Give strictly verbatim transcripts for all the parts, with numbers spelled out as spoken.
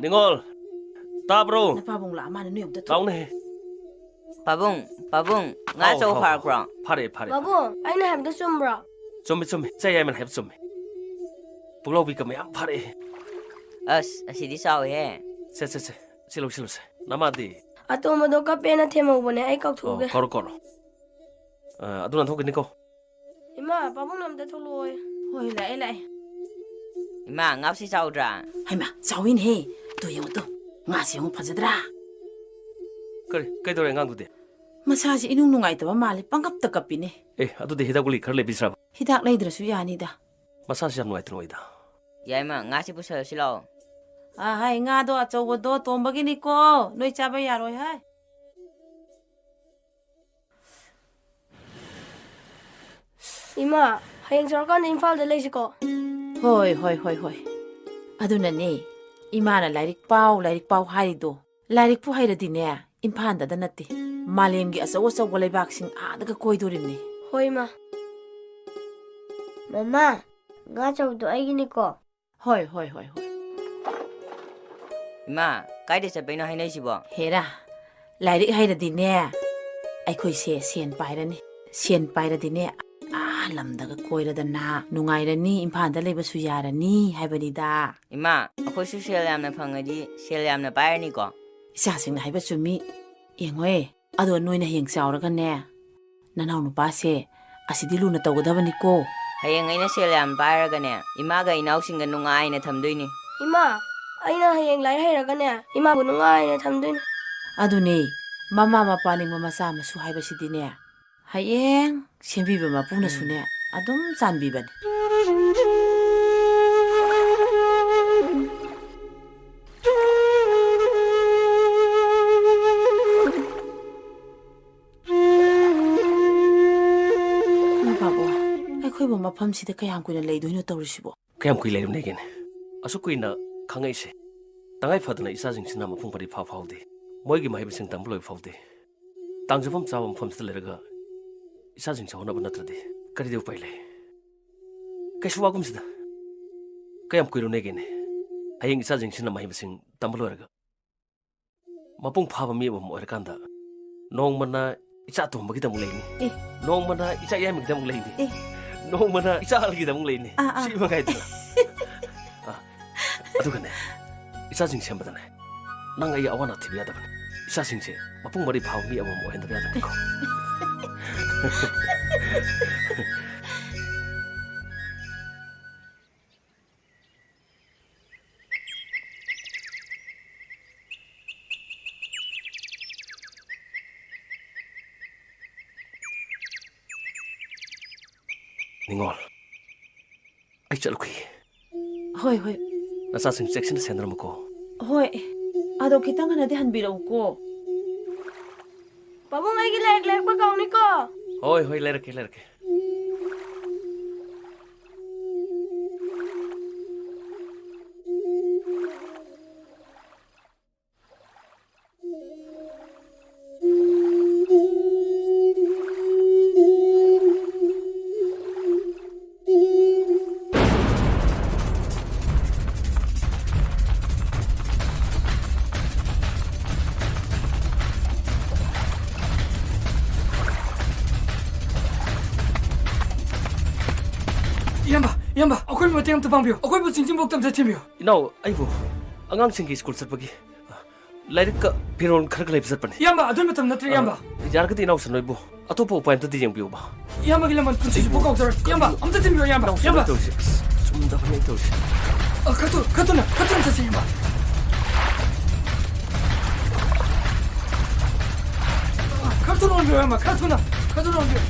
ꯅꯤꯉꯣꯜ, ꯇꯥꯕ꯭ꯔꯣ? ꯅꯄꯥꯕꯨꯡ ꯂꯥꯛꯑ ꯃꯥꯜꯂꯦ, ꯅꯣꯏ ꯑꯝꯇ ꯊꯣꯛ-, ꯂꯥꯎꯅꯦꯍꯦ꯫ ꯄꯥꯕꯨꯡ, ꯄꯥꯕꯨꯡ, ꯉꯥ ꯍꯥꯎ, ꯑꯆꯧꯕ ꯍꯥꯎ, ꯐꯥꯔꯛꯄ꯭ꯔꯣ? ꯍꯥꯎ꯫ ꯐꯥꯔꯛꯑꯦ, ꯐꯥꯔꯛꯑꯦ, ꯄꯥꯕꯨꯡ, ꯐꯥꯔꯛꯑꯦ꯫ ꯑꯩꯅ ꯍꯥꯏꯕꯗꯣ ꯆꯨꯝꯕ꯭ꯔꯣ? ꯆꯨꯝꯃꯦ, ꯆꯨꯝꯃꯦ꯫ ꯏꯆꯥ ꯌꯥꯏꯃꯅ ꯍꯥꯏꯕ ꯆꯨꯝꯃꯦ꯫ ꯄꯨꯛꯂꯥꯎꯕꯤꯒ ꯃꯌꯥꯝ ꯐꯥꯔꯛꯑꯦ꯫ ꯑꯁ, ꯑꯁꯤꯗꯤ ꯆꯥꯎꯋꯤꯍꯦ꯫ ꯁꯦ, ꯁꯦ, ꯁꯦ꯫ ꯁꯤ ꯂꯧ, ꯁꯤ ꯂꯧꯁꯦ꯫ ꯅꯃꯥꯗꯤ? ꯑꯇꯣꯝꯕꯗꯣ ꯀꯞꯄꯦꯅ ꯊꯦꯝꯍꯧꯕꯅꯦ, ꯑꯩ ꯀꯧꯊꯣꯛꯎꯒꯦ꯫ ꯑꯣ, ꯀꯧꯔꯣ, ꯀꯧꯔꯣ꯫ ꯑ, ꯑꯗꯨ ꯅꯥꯟꯊꯣꯛꯈꯤꯅꯤꯀꯣ꯫ ꯏꯃꯥ, ꯄꯥꯕꯨꯡ ꯑꯝꯇ ꯊꯣꯛꯂꯛꯑꯣꯌꯦ꯫ ꯍꯣꯏ, ꯂꯥꯛꯑꯦ, ꯂꯥꯛꯑꯦ꯫ ꯏꯃꯥ, ꯉꯥꯁꯤ ꯆꯥꯎꯗ꯭ꯔꯥ? ꯍꯩꯃꯥ, ꯆꯥꯎꯋꯤꯅꯦꯍꯦ꯫ ꯇꯨ ꯌꯦꯡꯉꯨ ꯇꯨ꯫ ꯉꯥꯁꯤ ꯌꯦꯡꯉꯨ, ꯐꯖꯗ꯭ꯔꯥ? ꯀꯔꯤ? ꯀꯩꯗꯧꯔꯦ ꯑꯉꯥꯡꯗꯨꯗꯤ? ꯃꯁꯥꯁꯤ ꯏꯅꯨꯡ ꯅꯨꯡꯉꯥꯏꯇꯕ ꯃꯥꯜꯂꯦ, ꯄꯪꯀꯞꯇ ꯀꯞꯄꯤꯅꯦ꯫ ꯑꯦ, ꯑꯗꯨꯗꯤ ꯍꯤꯗꯥꯛ ꯒꯨꯂꯤ ꯈꯔ ꯂꯩꯕꯤꯁꯤꯔꯕ? ꯍꯤꯗꯥꯛ ꯂꯩꯗ꯭ꯔꯁꯨ ꯌꯥꯅꯤꯗ꯫ ꯃꯁꯥꯁꯤ ꯌꯥꯝ ꯅꯨꯡꯉꯥꯏꯇꯅ ꯎꯏꯗ꯫ ꯌꯥꯏꯃ, ꯉꯥꯁꯤ ꯄꯨꯁꯜꯂꯁꯤ ꯂꯥꯛꯑꯣ꯫ ꯑ, ꯍꯥꯏ, ꯉꯥꯗꯣ ꯑꯆꯧꯕꯗꯣ ꯇꯣꯝꯕꯒꯤꯅꯤꯀꯣ, ꯅꯣꯏ ꯆꯥꯕ ꯌꯥꯔꯣꯏ ꯍꯥꯏ꯫ ꯏꯃꯥ, ꯍꯌꯦꯡ ꯆꯥꯎꯔꯀꯥꯟꯗ ꯏꯝꯐꯥꯜꯗ ꯂꯩꯁꯤꯀꯣ꯫ ꯍꯣꯏ, ꯍꯣꯏ, ꯍꯣꯏ, ꯍꯣꯏ꯫ ꯑꯗꯨꯅꯅꯦ, ꯏꯃꯥꯅ "ꯂꯥꯏꯔꯤꯛ ꯄꯥꯎ, ꯂꯥꯏꯔꯤꯛ ꯄꯥꯎ" ꯍꯥꯏꯔꯤꯗꯣ꯫ ꯂꯥꯏꯔꯤꯛꯄꯨ ꯍꯩꯔꯗꯤꯅꯦ, ꯏꯝꯐꯥꯜꯗꯗ ꯅꯠꯇꯦ, ꯃꯥꯂꯦꯝꯒꯤ ꯑꯆꯧ ꯑꯆꯧꯕ ꯂꯩꯕꯥꯛꯁꯤꯡ ꯑꯥꯗꯒ ꯀꯣꯏꯗꯣꯔꯤꯕꯅꯤ꯫ ꯍꯣꯏ, ꯏꯃꯥ꯫ ꯃꯃꯥ, ꯉꯥ ꯑꯆꯧꯕꯗꯣ ꯑꯩꯒꯤꯅꯤꯀꯣ꯫ ꯍꯣꯏ, ꯍꯣꯏ, ꯍꯣꯏ, ꯍꯣꯏ꯫ ꯏꯃꯥ, ꯀꯥꯏꯗ ꯆꯠꯄꯩꯅꯣ ꯍꯥꯏꯅꯩꯁꯤꯕꯣ? ꯍꯦꯔꯥ, ꯂꯥꯏꯔꯤꯛ ꯍꯩꯔꯗꯤꯅꯦ, ꯑꯩꯈꯣꯏꯁꯦ ꯁꯦꯟ ꯄꯥꯏꯔꯅꯤ꯫ ꯁꯦꯟ ꯄꯥꯏꯔꯗꯤꯅꯦ, ꯑꯥ ꯂꯝꯗꯒ ꯀꯣꯏꯔꯗꯅ ꯅꯨꯡꯉꯥꯏꯔꯅꯤ, ꯏꯝꯐꯥꯜꯗ ꯂꯩꯕꯁꯨ ꯌꯥꯔꯅꯤ ꯍꯥꯏꯕꯅꯤꯗ꯫ ꯏꯃꯥ, ꯑꯩꯈꯣꯏꯁꯨ ꯁꯦꯜ ꯌꯥꯝꯅ ꯐꯪꯉꯗꯤ ꯁꯦꯜ ꯌꯥꯝꯅ ꯄꯥꯏꯔꯅꯤꯀꯣ? ꯏꯆꯥꯁꯤꯡꯅ ꯍꯥꯏꯕ ꯆꯨꯝꯃꯤ꯫ ꯌꯦꯡꯉꯣꯍꯦ, ꯑꯗꯣ ꯅꯣꯏꯅ ꯍꯌꯦꯡ ꯆꯥꯎꯔꯒꯅꯦ, ꯅꯅꯥꯎ ꯅꯨꯄꯥꯁꯦ ꯑꯁꯤꯗꯤ ꯂꯨꯅ ꯇꯧꯒꯗꯕꯅꯤꯀꯣ꯫ ꯍꯌꯦꯡ ꯑꯩꯅ ꯁꯦꯜ ꯌꯥꯝ ꯄꯥꯏꯔꯒꯅꯦ, ꯏꯃꯥꯒ ꯏꯅꯥꯎꯁꯤꯡꯒ ꯅꯨꯡꯉꯥꯏꯅ ꯊꯝꯗꯣꯏꯅꯤ꯫ ꯏꯃꯥ, ꯑꯩꯅ ꯍꯌꯦꯡ ꯂꯥꯏꯔꯤꯛ ꯍꯩꯔꯒꯅꯦ, ꯏꯃꯥꯕꯨ ꯅꯨꯡꯉꯥꯏꯅ ꯊꯝꯗꯣꯏꯅꯤ꯫ ꯑꯗꯨꯅꯦ, ꯃꯃꯥ ꯃꯄꯥ ꯅꯤꯡꯕ ꯃꯆꯥ ꯃꯁꯨ ꯍꯥꯏꯕꯁꯤꯗꯤꯅꯦ, ꯍꯌꯦꯡ ꯁꯦꯝꯕꯤꯕ ꯃꯄꯨꯅꯁꯨꯅꯦ, ꯎꯝ, ꯑꯗꯨꯝ ꯆꯥꯟꯕꯤꯕꯅꯤ꯫ ꯏꯃꯥ ꯄꯥꯕꯨꯡ, ꯑꯩꯈꯣꯏꯕꯨ ꯃꯐꯝꯁꯤꯗ ꯀꯌꯥꯝ ꯀꯨꯏꯅ ꯂꯩꯗꯣꯏꯅꯣ ꯇꯧꯔꯤꯁꯤꯕꯣ? ꯀꯌꯥꯝ ꯀꯨꯏ ꯂꯩꯔꯨꯅꯦꯒꯦꯅꯦ? ꯑꯁꯨꯛ ꯀꯨꯏꯅ ꯈꯪꯉꯛꯏꯁꯦ꯫ ꯇꯉꯥꯏ ꯐꯗꯅ ꯏꯆꯥꯁꯤꯡꯁꯤꯅ ꯃꯄꯨꯡ ꯐꯥꯗ꯭ꯔꯤ ꯐꯥꯎ ꯐꯥꯎꯗꯦ꯫ ꯃꯣꯏꯒꯤ ꯃꯍꯩ ꯃꯁꯤꯡ ꯇꯝꯕ ꯂꯣꯏꯕ ꯐꯥꯎꯗꯦ꯫ ꯇꯥꯡꯖꯐꯝ ꯆꯥꯕ ꯃꯐꯝꯁꯤꯗ ꯂꯩꯔꯒ ꯏꯆꯥꯁꯤꯡ ꯆꯥꯎꯅꯕ ꯅꯠꯇ꯭ꯔꯗꯤ ꯀꯔꯤꯗꯤ ꯎꯄꯥꯏ ꯂꯩ? ꯀꯩꯁꯨ ꯋꯥꯒꯨꯝꯁꯤꯗ꯫ ꯀꯌꯥꯝ ꯀꯨꯏꯔꯨꯅꯦꯒꯦꯅꯦ? ꯍꯌꯦꯡ ꯏꯆꯥꯁꯤꯡꯁꯤꯅ ꯃꯍꯩ ꯃꯁꯤꯡ ꯇꯝꯕ ꯂꯣꯏꯔꯒ ꯃꯄꯨꯡ ꯐꯥꯕ ꯃꯤ ꯑꯃꯃꯝ ꯑꯣꯏꯔꯀꯥꯟꯗ ꯅꯣꯡꯃꯅ ꯏꯆꯥ ꯑꯇꯣꯝꯕꯒꯤꯗꯃꯛ ꯂꯩꯅꯤ, ꯑꯦ꯫ ꯅꯣꯡꯃꯅ ꯏꯆꯥ ꯌꯥꯏꯃꯒꯤꯗꯃꯛ ꯂꯩꯅꯤ, ꯑꯦ꯫ ꯅꯣꯡꯃꯅ ꯏꯆꯥ ꯑꯍꯜꯒꯤꯗꯃꯛ ꯂꯩꯅꯤ꯫ ꯑꯥ, ꯑꯥ꯫ ꯁꯤ ꯃꯉꯥꯏꯗꯅ꯫ ꯑꯥ, ꯑꯗꯨꯒꯅꯦ, ꯏꯆꯥꯁꯤꯡ ꯁꯦꯝꯕꯗꯅꯦ, ꯅꯪ ꯑꯩ ꯑꯋꯥ ꯑꯅꯥ ꯊꯤꯕ ꯌꯥꯗꯕꯅꯤ꯫ ꯏꯆꯥꯁꯤꯡꯁꯦ ꯃꯄꯨꯡ ꯃꯔꯩ ꯐꯥꯕ ꯃꯤ ꯑꯃꯃꯝ ꯑꯣꯏꯍꯟꯗꯕ ꯌꯥꯗꯕꯅꯤꯀꯣ꯫ ꯅꯤꯉꯣꯜ, ꯑꯩ ꯆꯠꯂꯨꯈꯤꯒꯦ꯫ ꯍꯣꯏ, ꯍꯣꯏ꯫ ꯅꯆꯥꯁꯤꯡ ꯆꯦꯛꯁꯤꯟꯅ ꯁꯦꯟꯅꯔꯝꯃꯨꯀꯣ꯫ ꯍꯣꯏ꯫ ꯑꯗꯣ ꯈꯤꯇꯪ ꯉꯟꯅꯗꯤ ꯍꯟꯕꯤꯔꯛꯎꯀꯣ꯫ ꯄꯥꯕꯨꯡ, ꯑꯩꯒꯤ ꯂꯥꯏꯔꯤꯛ ꯂꯩꯔꯛꯄ ꯀꯥꯎꯅꯤꯀꯣ꯫ ꯍꯣꯏ, ꯍꯣꯏ, ꯂꯩꯔꯛꯀꯦ, ꯂꯩꯔꯛꯀꯦ꯫ ꯏꯌꯥꯝꯕ, ꯏꯌꯥꯝꯕ, ꯑꯩꯈꯣꯏꯕꯨ ꯃꯇꯦꯡ ꯑꯝꯇ ꯄꯥꯡꯕꯤꯌꯨ꯫ ꯑꯩꯈꯣꯏꯕꯨ ꯆꯤꯡꯖꯤꯟꯐꯧꯗ ꯑꯝꯇ ꯊꯤꯟꯕꯤꯌꯨ꯫ ꯏꯅꯥꯎ, ꯑꯩꯕꯨ ꯑꯉꯥꯡꯁꯤꯡꯒꯤ ꯁ꯭ꯀꯨꯜ ꯆꯠꯄꯒꯤ ꯂꯥꯏꯔꯤꯛꯀ ꯐꯤꯔꯣꯜ ꯈꯔꯒ ꯂꯩꯕ ꯆꯠꯄꯅꯤ꯫ ꯏꯌꯥꯝꯕ, ꯑꯗꯨꯒꯤ ꯃꯇꯝ ꯅꯠꯇ꯭ꯔꯦ, ꯏꯌꯥꯝꯕ꯫ ꯑ, ꯌꯥꯔꯒꯗꯤ ꯏꯅꯥꯎꯁꯟ ꯅꯣꯏꯕꯨ ꯑꯇꯣꯞꯄ ꯎꯄꯥꯏ ꯑꯝꯇꯗꯤ ꯌꯦꯡꯕꯤꯌꯨꯕ꯫ ꯏꯌꯥꯝꯕꯒꯤ ꯂꯃꯟ ꯄꯨꯟꯁꯤ ꯆꯨꯞꯄ ꯀꯥꯎꯖꯔꯣꯏ꯫ ꯏꯌꯥꯝꯕ, ꯑꯝꯇ ꯊꯤꯟꯕꯤꯌꯨ, ꯏꯌꯥꯝꯕ꯫ ꯏꯅꯥꯎꯁꯟ ꯏꯌꯥꯝꯕ꯫ ꯇꯧꯔꯤꯁꯦ꯫ ꯑꯁ, ꯆꯨꯝꯗꯕꯅꯦ ꯑꯩ ꯇꯧꯔꯤꯁꯦ꯫ ꯑ, ꯈꯔ ꯊꯨ-, ꯈꯔ ꯊꯨꯅ, ꯈꯔ ꯊꯨꯅ ꯆꯠꯁꯤ, ꯏꯌꯥꯝꯕ꯫ ꯑ, ꯈꯔ ꯊꯨꯅ ꯑꯣꯟꯕꯤꯌꯨ, ꯏꯌꯥꯝꯕ, ꯈꯔ ꯊꯨꯅ, ꯈꯔ ꯊꯨꯅ ꯑꯣꯟꯕꯤꯌꯨ꯫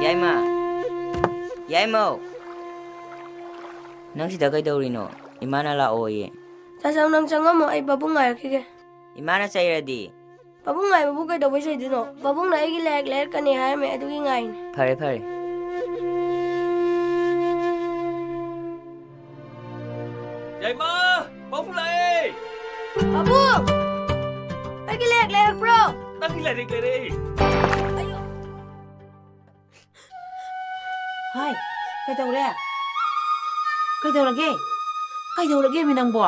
ꯌꯥꯏꯃ! ꯌꯥꯏꯃꯧ! ꯅꯪ ꯁꯤꯗ ꯀꯩꯗꯧꯔꯤꯅꯣ? ꯏꯃꯥꯅ ꯂꯥꯛꯑꯣꯌꯦ꯫ ꯆꯥꯆꯧ, ꯅꯪ ꯆꯪꯉꯝꯃꯣ, ꯑꯩ ꯄꯥꯕꯨꯡ ꯉꯥꯏꯔꯛꯈꯤꯒꯦ꯫ ꯏꯃꯥꯅ ꯆꯩꯔꯗꯤ? ꯄꯥꯕꯨꯡ ꯉꯥꯏꯕꯕꯨ ꯀꯩꯗꯧꯕꯩ ꯆꯩꯗꯣꯏꯅꯣ? ꯄꯥꯕꯨꯡꯅ ꯑꯩꯒꯤ ꯂꯥꯏꯔꯤꯛ ꯂꯩꯔꯛꯀꯅꯤ ꯍꯥꯏꯔꯝꯃꯦ, ꯑꯗꯨꯒꯤ ꯉꯥꯏꯔꯤꯅꯦ꯫ ꯐꯔꯦ, ꯐꯔꯦ꯫ ꯌꯥꯏꯃ! ꯄꯥꯕꯨꯡ ꯂꯥꯛꯑꯦ! ꯄꯥꯕꯨꯡ! ꯑꯩꯒꯤ ꯂꯥꯏꯔꯤꯛ ꯂꯩꯔꯛꯄ꯭ꯔꯣ? ꯅꯪꯒꯤ ꯂꯥꯏꯔꯤꯛ ꯂꯩꯔꯛꯑꯦ! ꯑꯌꯣ! ꯍꯥꯏ, ꯀꯩꯗꯧꯔꯦ? ꯀꯩꯗꯧꯔꯒꯦ? ꯀꯩꯗꯧꯔꯒꯦꯃꯤ ꯅꯪꯕꯣ?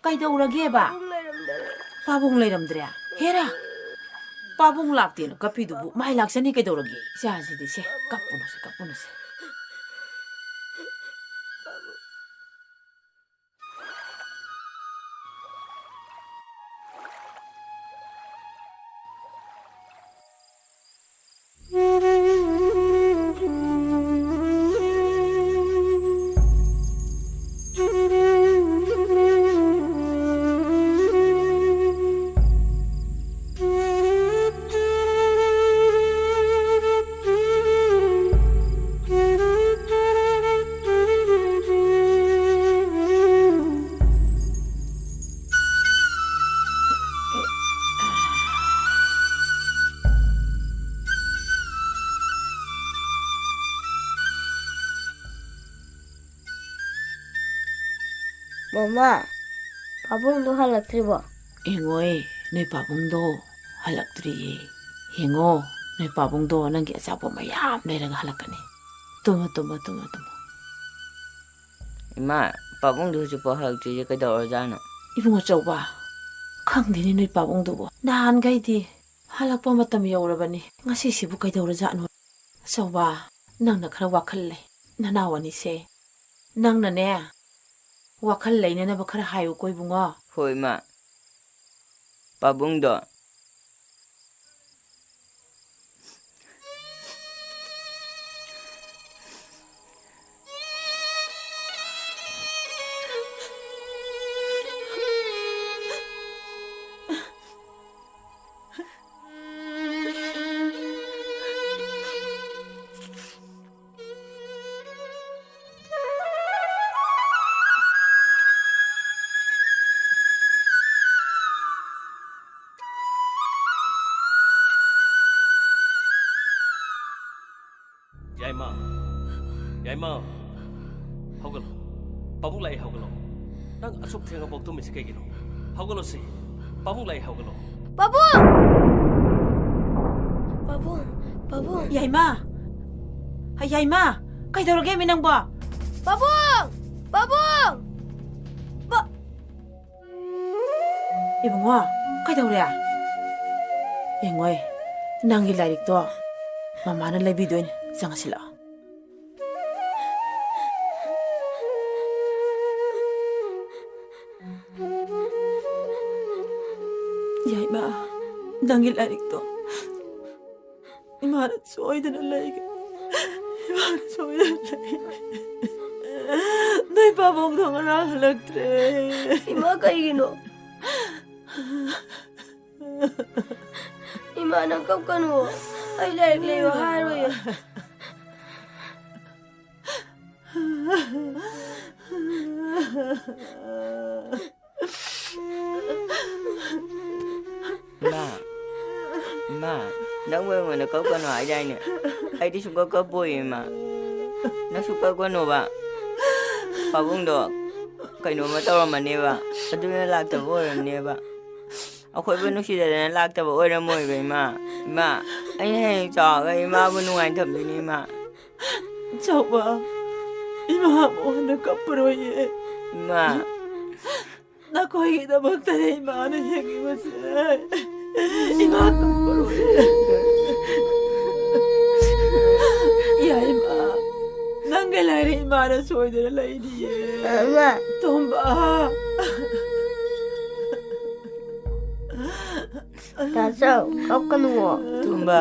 ꯀꯩꯗꯧꯔꯒꯦꯕ? ꯄꯥꯕꯨꯡ ꯂꯩꯔꯝꯗꯔꯦ꯫ ꯄꯥꯕꯨꯡ ꯂꯩꯔꯝꯗ꯭ꯔꯦ? ꯍꯦꯔꯥ! ꯄꯥꯕꯨꯡ ꯂꯥꯛꯇꯦꯅ ꯀꯞꯄꯤꯗꯨꯕꯨ ꯃꯥꯏ ꯂꯥꯛꯆꯅꯤ ꯀꯩꯗꯧꯔꯒꯦ? ꯏꯆꯥꯁꯤꯗꯤ ꯁꯦ, ꯀꯞꯄꯨꯅꯨꯁꯦ, ꯀꯞꯄꯨꯅꯨꯁꯦ꯫ ꯃꯃꯥ, ꯄꯥꯕꯨꯡꯗꯣ ꯍꯜꯂꯛꯇ꯭ꯔꯤꯕꯣ? ꯌꯦꯡꯉꯣꯏ, ꯅꯣꯏ ꯄꯥꯕꯨꯡꯗꯣ ꯍꯜꯂꯛꯇ꯭ꯔꯤꯌꯦ꯫ ꯌꯦꯡꯉꯣ, ꯅꯣꯏ ꯄꯥꯕꯨꯡꯗꯣ ꯅꯪꯒꯤ ꯑꯆꯥꯄꯣꯠ ꯃꯌꯥꯝ ꯂꯩꯔꯒ ꯍꯜꯂꯛꯀꯅꯤ꯫ ꯇꯨꯝꯃꯣ, ꯇꯨꯝꯃꯣ, ꯇꯨꯝꯃꯣ, ꯇꯨꯝꯃꯣ꯫ ꯏꯃꯥ, ꯄꯥꯕꯨꯡꯗꯣ ꯍꯧꯖꯤꯛꯐꯥꯎ ꯍꯜꯂꯛꯇ꯭ꯔꯤꯁꯦ ꯀꯩꯗꯧꯔꯖꯥꯠꯅꯣ? ꯏꯕꯨꯡꯉꯣ ꯆꯧꯕ, ꯈꯪꯗꯦꯅꯦ ꯅꯣꯏ ꯄꯥꯕꯨꯡꯗꯨꯕꯨ꯫ ꯅꯍꯥꯟꯈꯩꯗꯤ ꯍꯜꯂꯛꯄ ꯃꯇꯝ ꯌꯧꯔꯕꯅꯤ꯫ ꯉꯁꯤꯁꯤꯕꯨ ꯀꯩꯗꯧꯔꯖꯥꯠꯅꯣ? ꯑꯆꯧꯕ, ꯅꯪꯅ ꯈꯔ ꯋꯥꯈꯜ ꯂꯩ꯫ ꯅꯅꯥꯎ ꯑꯅꯤꯁꯦ, ꯅꯪꯅꯅꯦ, ꯋꯥꯈꯜ ꯂꯩꯅꯅꯕ ꯈꯔ ꯍꯥꯏꯌꯨꯀꯣ ꯏꯕꯨꯡꯉꯣ꯫ ꯍꯣꯏ, ꯏꯃꯥ꯫ ꯄꯥꯕꯨꯡꯗꯣ꯫ ꯌꯥꯏꯃ, ꯌꯥꯏꯃ, ꯍꯧꯒꯠꯂꯣ꯫ ꯄꯥꯕꯨꯡ ꯂꯥꯛꯑꯦ, ꯍꯧꯒꯠꯂꯣ꯫ ꯅꯪ ꯑꯁꯨꯛ ꯊꯦꯡꯉꯐꯥꯎ ꯇꯨꯝꯃꯤꯁꯤ ꯀꯩꯒꯤꯅꯣ? ꯍꯧꯒꯠꯂꯣꯁꯤ꯫ ꯄꯥꯕꯨꯡ ꯂꯥꯛꯑꯦ, ꯍꯧꯒꯠꯂꯣ꯫ ꯄꯥꯕꯨꯡ! ꯄꯥꯕꯨꯡ! ꯄꯥꯕꯨꯡ! ꯌꯥꯏꯃ! ꯍ, ꯌꯥꯏꯃ! ꯀꯩꯗꯧꯔꯒꯦ ꯃꯤ ꯅꯪꯕꯣ? ꯄꯥꯕꯨꯡ! ꯄꯥꯕꯨꯡ! ꯄꯥ- ꯏꯕꯨꯡꯉꯣ, ꯀꯩꯗꯧꯔꯦ? ꯌꯦꯡꯉꯣꯏ, ꯅꯪꯒꯤ ꯂꯥꯏꯔꯤꯛꯇꯣ ꯃꯃꯥꯅ ꯂꯩꯕꯤꯗꯣꯏꯅꯦ꯫ ꯆꯪꯉꯁꯤ ꯂꯥꯛꯑꯣ꯫ ꯌꯥꯏꯃ, ꯅꯪꯒꯤ ꯂꯥꯏꯔꯤꯛꯇꯣ ꯏꯃꯥꯅ ꯁꯣꯏꯗꯅ ꯂꯩꯒꯦ꯫ ꯏꯃꯥꯅ ꯁꯣꯏꯗꯅ ꯂꯩꯒꯦ꯫ ꯅꯣꯏ ꯄꯥꯕꯨꯡꯗꯣ ꯉꯔꯥꯡ ꯍꯜꯂꯛꯇ꯭ꯔꯦ꯫ ꯏꯃꯥ, ꯀꯩꯒꯤꯅꯣ? ꯏꯃꯥ, ꯅꯪ ꯀꯞꯀꯅꯨ꯫ ꯑꯩ ꯂꯥꯏꯔꯤꯛ ꯂꯩꯌꯣ ꯍꯥꯏꯔꯣꯏꯌꯦ꯫ ꯏꯃꯥ, ꯏꯃꯥ, ꯅꯪꯕꯨ ꯑꯩꯉꯣꯟꯗ ꯀꯞꯀꯅꯨ ꯍꯥꯏꯗꯥꯏꯅꯦ? ꯑꯩꯗꯤ ꯁꯨꯡꯀꯞ ꯀꯞꯄꯣꯏ, ꯏꯃꯥ꯫ ꯅꯪꯁꯨ ꯀꯞꯀꯅꯣꯕ꯫ ꯄꯥꯕꯨꯡꯗꯣ ꯀꯩꯅꯣꯝꯃ ꯇꯧꯔꯝꯃꯅꯦꯕ, ꯑꯗꯨꯅ ꯂꯥꯛꯇꯕ ꯑꯣꯏꯔꯝꯅꯦꯕ꯫ ꯑꯩꯈꯣꯏꯕꯨ ꯅꯨꯡꯁꯤꯗꯗꯅ ꯂꯥꯛꯇꯕ ꯑꯣꯏꯔꯝꯃꯣꯏꯕ, ꯏꯃꯥ꯫ ꯏꯃꯥ, ꯑꯩꯅ ꯍꯌꯦꯡ ꯆꯥꯎꯔꯒ ꯏꯃꯥꯕꯨ ꯅꯨꯡꯉꯥꯏꯅ ꯊꯝꯗꯣꯏꯅꯤ, ꯏꯃꯥ꯫ ꯆꯥꯎꯕ, ꯏꯃꯥ ꯃꯉꯣꯟꯗ ꯀꯞꯄꯔꯣꯏꯌꯦ꯫ ꯏꯃꯥ꯫ ꯅꯈꯣꯏꯒꯤꯗꯃꯛꯇꯅꯦ ꯏꯃꯥꯅ ꯍꯤꯡꯉꯤꯕꯁꯦ꯫ ꯏꯃꯥ ꯀꯞꯄꯔꯣꯏ꯫ ꯌꯥꯏꯃ, ꯅꯪꯒꯤ ꯂꯥꯏꯔꯤꯛ ꯏꯃꯥꯅ ꯁꯣꯏꯗꯅ ꯂꯩꯅꯤꯌꯦ꯫ ꯏꯃꯥ꯫ ꯇꯣꯝꯕ꯫ ꯇꯥꯆꯧ, ꯀꯞꯀꯅꯨꯋꯣ꯫ ꯇꯣꯝꯕ꯫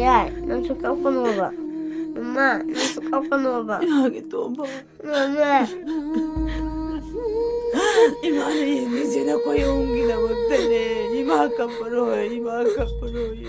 ꯌꯥꯏ, ꯅꯪꯁꯨ ꯀꯞꯀꯅꯣꯕ꯫ ꯃꯃꯥ, ꯅꯪꯁꯨ ꯀꯞꯀꯅꯣꯕ꯫ ꯏꯃꯥꯒꯤ ꯇꯣꯝꯕ꯫ ꯃꯃꯥ꯫ ꯏꯃꯥꯅ ꯌꯦꯡꯉꯤꯁꯦ ꯅꯈꯣꯏ ꯑꯍꯨꯝꯒꯤꯗꯃꯛꯇꯅꯦ꯫ ꯏꯃꯥ ꯀꯞꯄꯔꯣꯏ, ꯏꯃꯥ ꯀꯞꯄꯔꯣꯏ꯫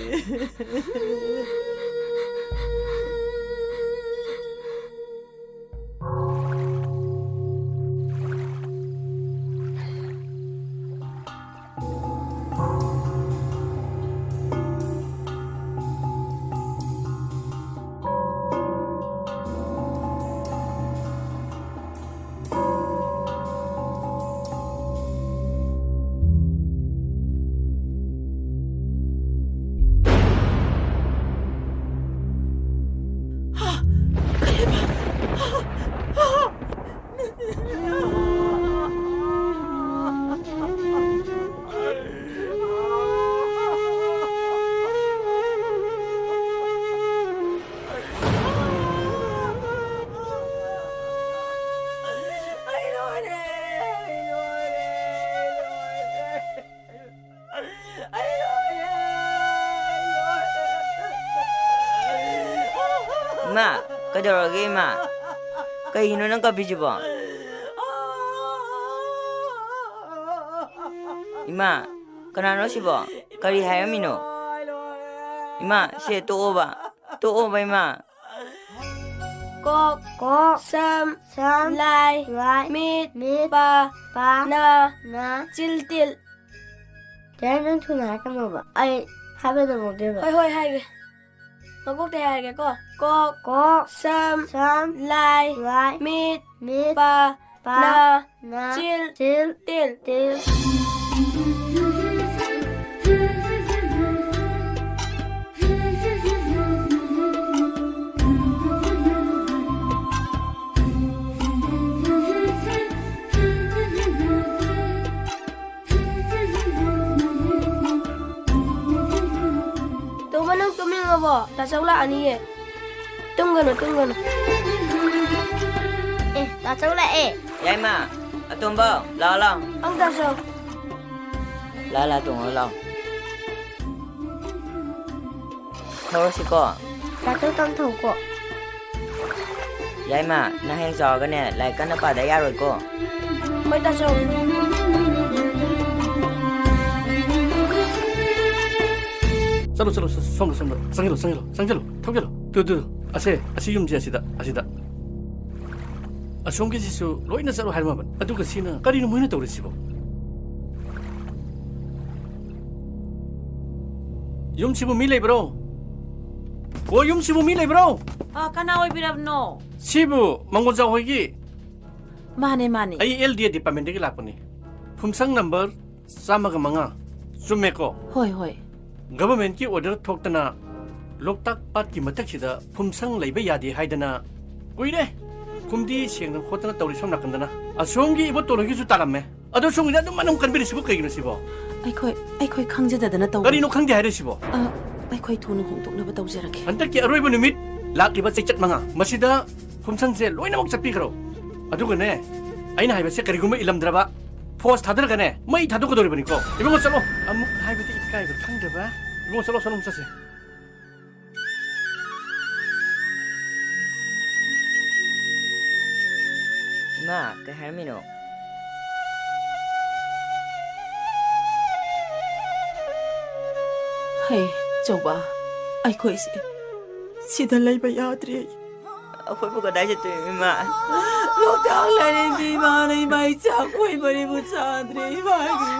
ꯏꯃꯥ, ꯀꯩꯗꯧꯔꯒꯦ ꯏꯃꯥ? ꯀꯩꯒꯤꯅꯣ ꯅꯪ ꯀꯞꯄꯤꯁꯤꯕꯣ? ꯏꯃꯥ, ꯀꯅꯥꯅꯣ ꯁꯤꯕꯣ? ꯀꯔꯤ ꯍꯥꯏꯔꯝꯃꯤꯅꯣ? ꯏꯃꯥ, ꯁꯦ ꯇꯣꯛꯑꯣꯕ꯫ ꯇꯣꯛꯑꯣꯕ ꯏꯃꯥ꯫ ꯀꯣꯛ, ꯀꯣꯛ, ꯁꯝ, ꯁꯝ, ꯂꯥꯏ, ꯂꯥꯏ, ꯃꯤꯠ, ꯃꯤꯠ, ꯄꯥ, ꯄꯥ, ꯅꯥ, ꯅꯥ, ꯆꯤꯜ, ꯇꯤꯜ꯫ ꯀꯩꯅꯣ ꯅꯪ ꯊꯨꯅ ꯍꯥꯏꯔꯛꯀꯅꯣꯕ꯫ ꯑꯩ ꯍꯥꯏꯕ ꯉꯝꯃꯛꯇꯦꯕ꯫ ꯍꯣꯏ, ꯍꯣꯏ, ꯍꯥꯏꯒꯦ꯫ ꯃꯀꯣꯛꯇꯩ ꯍꯥꯏꯔꯒꯦꯀꯣ꯫ ꯀꯣꯛ, ꯀꯣꯛ, ꯁꯝ, ꯁꯝ, ꯂꯥꯏ, ꯂꯥꯏ, ꯃꯤꯠ, ꯃꯤꯠ, ꯄꯥ, ꯄꯥ, ꯅꯥ, ꯅꯥ, ꯆꯤꯜ, ꯆꯤꯜ, ꯇꯤꯜ, ꯇꯤꯜ꯫ ꯇꯣꯝꯕ, ꯅꯪ ꯇꯨꯝꯅꯤꯡꯉꯕꯣ? ꯇꯥꯆꯧ ꯂꯥꯛꯑꯅꯤꯌꯦ꯫ ꯇꯨꯝꯒꯅꯨ, ꯇꯨꯝꯒꯅꯨ꯫ ꯑꯦ, ꯇꯥꯆꯧ ꯂꯥꯛꯑꯦ꯫ ꯌꯥꯏꯃ, ꯑꯇꯣꯝꯕ, ꯂꯥꯛꯑꯣ, ꯂꯥꯛꯑꯣ꯫ ꯑꯪ, ꯇꯥꯆꯧ꯫ ꯂꯥꯛꯑꯣ, ꯂꯥꯛꯑꯣ, ꯇꯣꯡꯉꯣ, ꯂꯥꯛꯑꯣ꯫ ꯊꯧꯔꯁꯤꯀꯣ꯫ ꯇꯥꯆꯧ, ꯇꯞ ꯊꯧꯀꯣ꯫ ꯌꯥꯏꯃ, ꯅꯪ ꯍꯌꯦꯡ ꯆꯥꯎꯔꯒꯅꯦ, ꯂꯥꯏꯔꯤꯛ ꯀꯟꯅ ꯄꯥꯗ ꯌꯥꯔꯣꯏꯀꯣ꯫ ꯍꯣꯏ, ꯇꯥꯆꯧ꯫ ꯆꯠꯂꯣ, ꯆꯠꯂꯣ, ꯆꯠꯂꯣ, ꯁꯣꯝꯗ, ꯁꯣꯝꯗ, ꯆꯪꯁꯤꯜꯂꯣ, ꯆꯪꯁꯤꯜꯂꯣ, ꯆꯪꯁꯤꯜꯂꯣ, ꯊꯧꯖꯤꯜꯂꯣ꯫ ꯇꯨ, ꯇꯨ, ꯇꯨ, ꯑꯁꯦ, ꯑꯁꯤ ꯌꯨꯝꯁꯦ ꯑꯁꯤꯗ, ꯑꯁꯤꯗ꯫ ꯑꯁꯣꯝꯒꯤꯁꯤꯁꯨ ꯂꯣꯏꯅ ꯆꯠꯂꯣ ꯍꯥꯏꯔꯝꯃꯕꯅꯤ꯫ ꯑꯗꯨꯒ ꯁꯤꯅ ꯀꯔꯤꯅꯣ ꯃꯣꯏꯅ ꯇꯧꯔꯤꯁꯤꯕꯣ? ꯌꯨꯝꯁꯤꯕꯨ ꯃꯤ ꯂꯩꯕ꯭ꯔꯣ? ꯑꯣ, ꯌꯨꯝꯁꯤꯕꯨ ꯃꯤ ꯂꯩꯕ꯭ꯔꯣ? ꯑ, ꯀꯅꯥ ꯑꯣꯏꯕꯤꯔꯕꯅꯣ? ꯁꯤꯕꯨ ꯃꯪꯒꯣꯜꯖꯥꯎ ꯍꯣꯏꯒꯤ? ꯃꯥꯅꯦ, ꯃꯥꯅꯦ꯫ ꯑꯩ ꯑꯦꯜ ꯗꯤ ꯑꯦ ꯗꯤꯄꯥꯔꯠꯃꯦꯟꯗꯒꯤ ꯂꯥꯛꯄꯅꯤ꯫ ꯐꯨꯝꯁꯪ ꯅꯝꯕꯔ ꯆꯥꯝꯃꯒ ꯃꯉꯥ꯫ ꯆꯨꯝꯃꯦꯀꯣ? ꯍꯣꯏ, ꯍꯣꯏ꯫ ꯒꯚꯔꯟꯃꯦꯟꯠꯀꯤ ꯑꯣꯔꯗꯔ ꯊꯣꯛꯇꯅ ꯂꯣꯛꯇꯥꯛ ꯄꯥꯠꯀꯤ ꯃꯊꯛꯁꯤꯗ ꯐꯨꯝꯁꯪ ꯂꯩꯕ ꯌꯥꯗꯦ ꯍꯥꯏꯗꯅ ꯀꯨꯏꯔꯦ꯫ ꯐꯨꯝꯗꯤ ꯁꯦꯡꯗꯅ ꯈꯣꯠꯇꯅ ꯇꯧꯔꯤ ꯁꯣꯝ ꯅꯥꯀꯟꯗꯅ꯫ ꯑꯁꯣꯝꯒꯤ ꯏꯕꯣꯇꯣꯟ ꯍꯣꯏꯒꯤꯁꯨ ꯇꯥꯔꯝꯃꯦ꯫ ꯑꯗꯣ ꯁꯣꯝꯒꯤꯗ ꯑꯗꯨꯝ ꯑꯗꯨꯝ ꯀꯟꯕꯤꯔꯤꯁꯤꯕꯨ ꯀꯩꯒꯤꯅꯣ ꯁꯤꯕꯣ? ꯑꯩꯈꯣꯏ, ꯑꯩꯈꯣꯏ ꯈꯪꯖꯗꯗꯅ ꯇꯧꯕꯅꯤ꯫ ꯀꯔꯤꯅꯣ ꯈꯪꯗꯦ ꯍꯥꯏꯔꯤꯁꯤꯕꯣ? ꯑ, ꯑꯩꯈꯣꯏ ꯊꯨꯅ ꯍꯣꯡꯗꯣꯛꯅꯕ ꯇꯧꯖꯔꯒꯦ꯫ ꯍꯟꯗꯛꯀꯤ ꯑꯔꯣꯏꯕ ꯅꯨꯃꯤꯠ ꯂꯥꯛꯂꯤꯕ ꯆꯩꯆꯠ ꯃꯉꯥ, ꯃꯁꯤꯗ ꯐꯨꯝꯁꯪꯁꯦ ꯂꯣꯏꯅꯃꯛ ꯆꯠꯄꯤꯈ꯭ꯔꯣ꯫ ꯑꯗꯨꯒꯅꯦ, ꯑꯩꯅ ꯍꯥꯏꯕꯁꯦ ꯀꯔꯤꯒꯨꯝꯕ ꯏꯜꯂꯝꯗ꯭ꯔꯕ, ꯐꯣꯔꯁ ꯊꯥꯗꯔꯒꯅꯦ, ꯃꯩ ꯊꯥꯗꯣꯛꯀꯗꯧꯔꯤꯕꯅꯤꯀꯣ꯫ ꯏꯕꯨꯡꯉꯣ, ꯆꯠꯂꯣ꯫ ꯑꯃꯨꯛ ꯍꯥꯏꯕꯗꯤ ꯏꯀꯥꯏꯕ ꯈꯪꯗꯕ꯫ ꯏꯕꯨꯡꯉꯣ, ꯆꯠꯂꯣ, ꯆꯠꯂꯣ, ꯑꯃꯨꯛ ꯆꯠꯁꯦ꯫ ꯏꯃꯥ, ꯀꯩ ꯍꯥꯏꯔꯝꯃꯤꯅꯣ? ꯍꯩ, ꯆꯧꯕ, ꯑꯩꯈꯣꯏꯁꯦ ꯁꯤꯗ ꯂꯩꯕ ꯌꯥꯗ꯭ꯔꯦ꯫ ꯑꯩꯈꯣꯏꯕꯨ ꯀꯗꯥꯏ ꯆꯠꯇꯣꯏꯅꯣ, ꯏꯃꯥ? ꯂꯣꯛꯇꯥꯛ ꯂꯥꯏꯔꯦꯝꯕꯤ ꯏꯃꯥꯅ ꯏꯃꯥ ꯏꯆꯥ ꯑꯩꯈꯣꯏ ꯃꯔꯤꯕꯨ ꯆꯥꯗ꯭ꯔꯦ, ꯏꯃꯥꯒꯤ꯫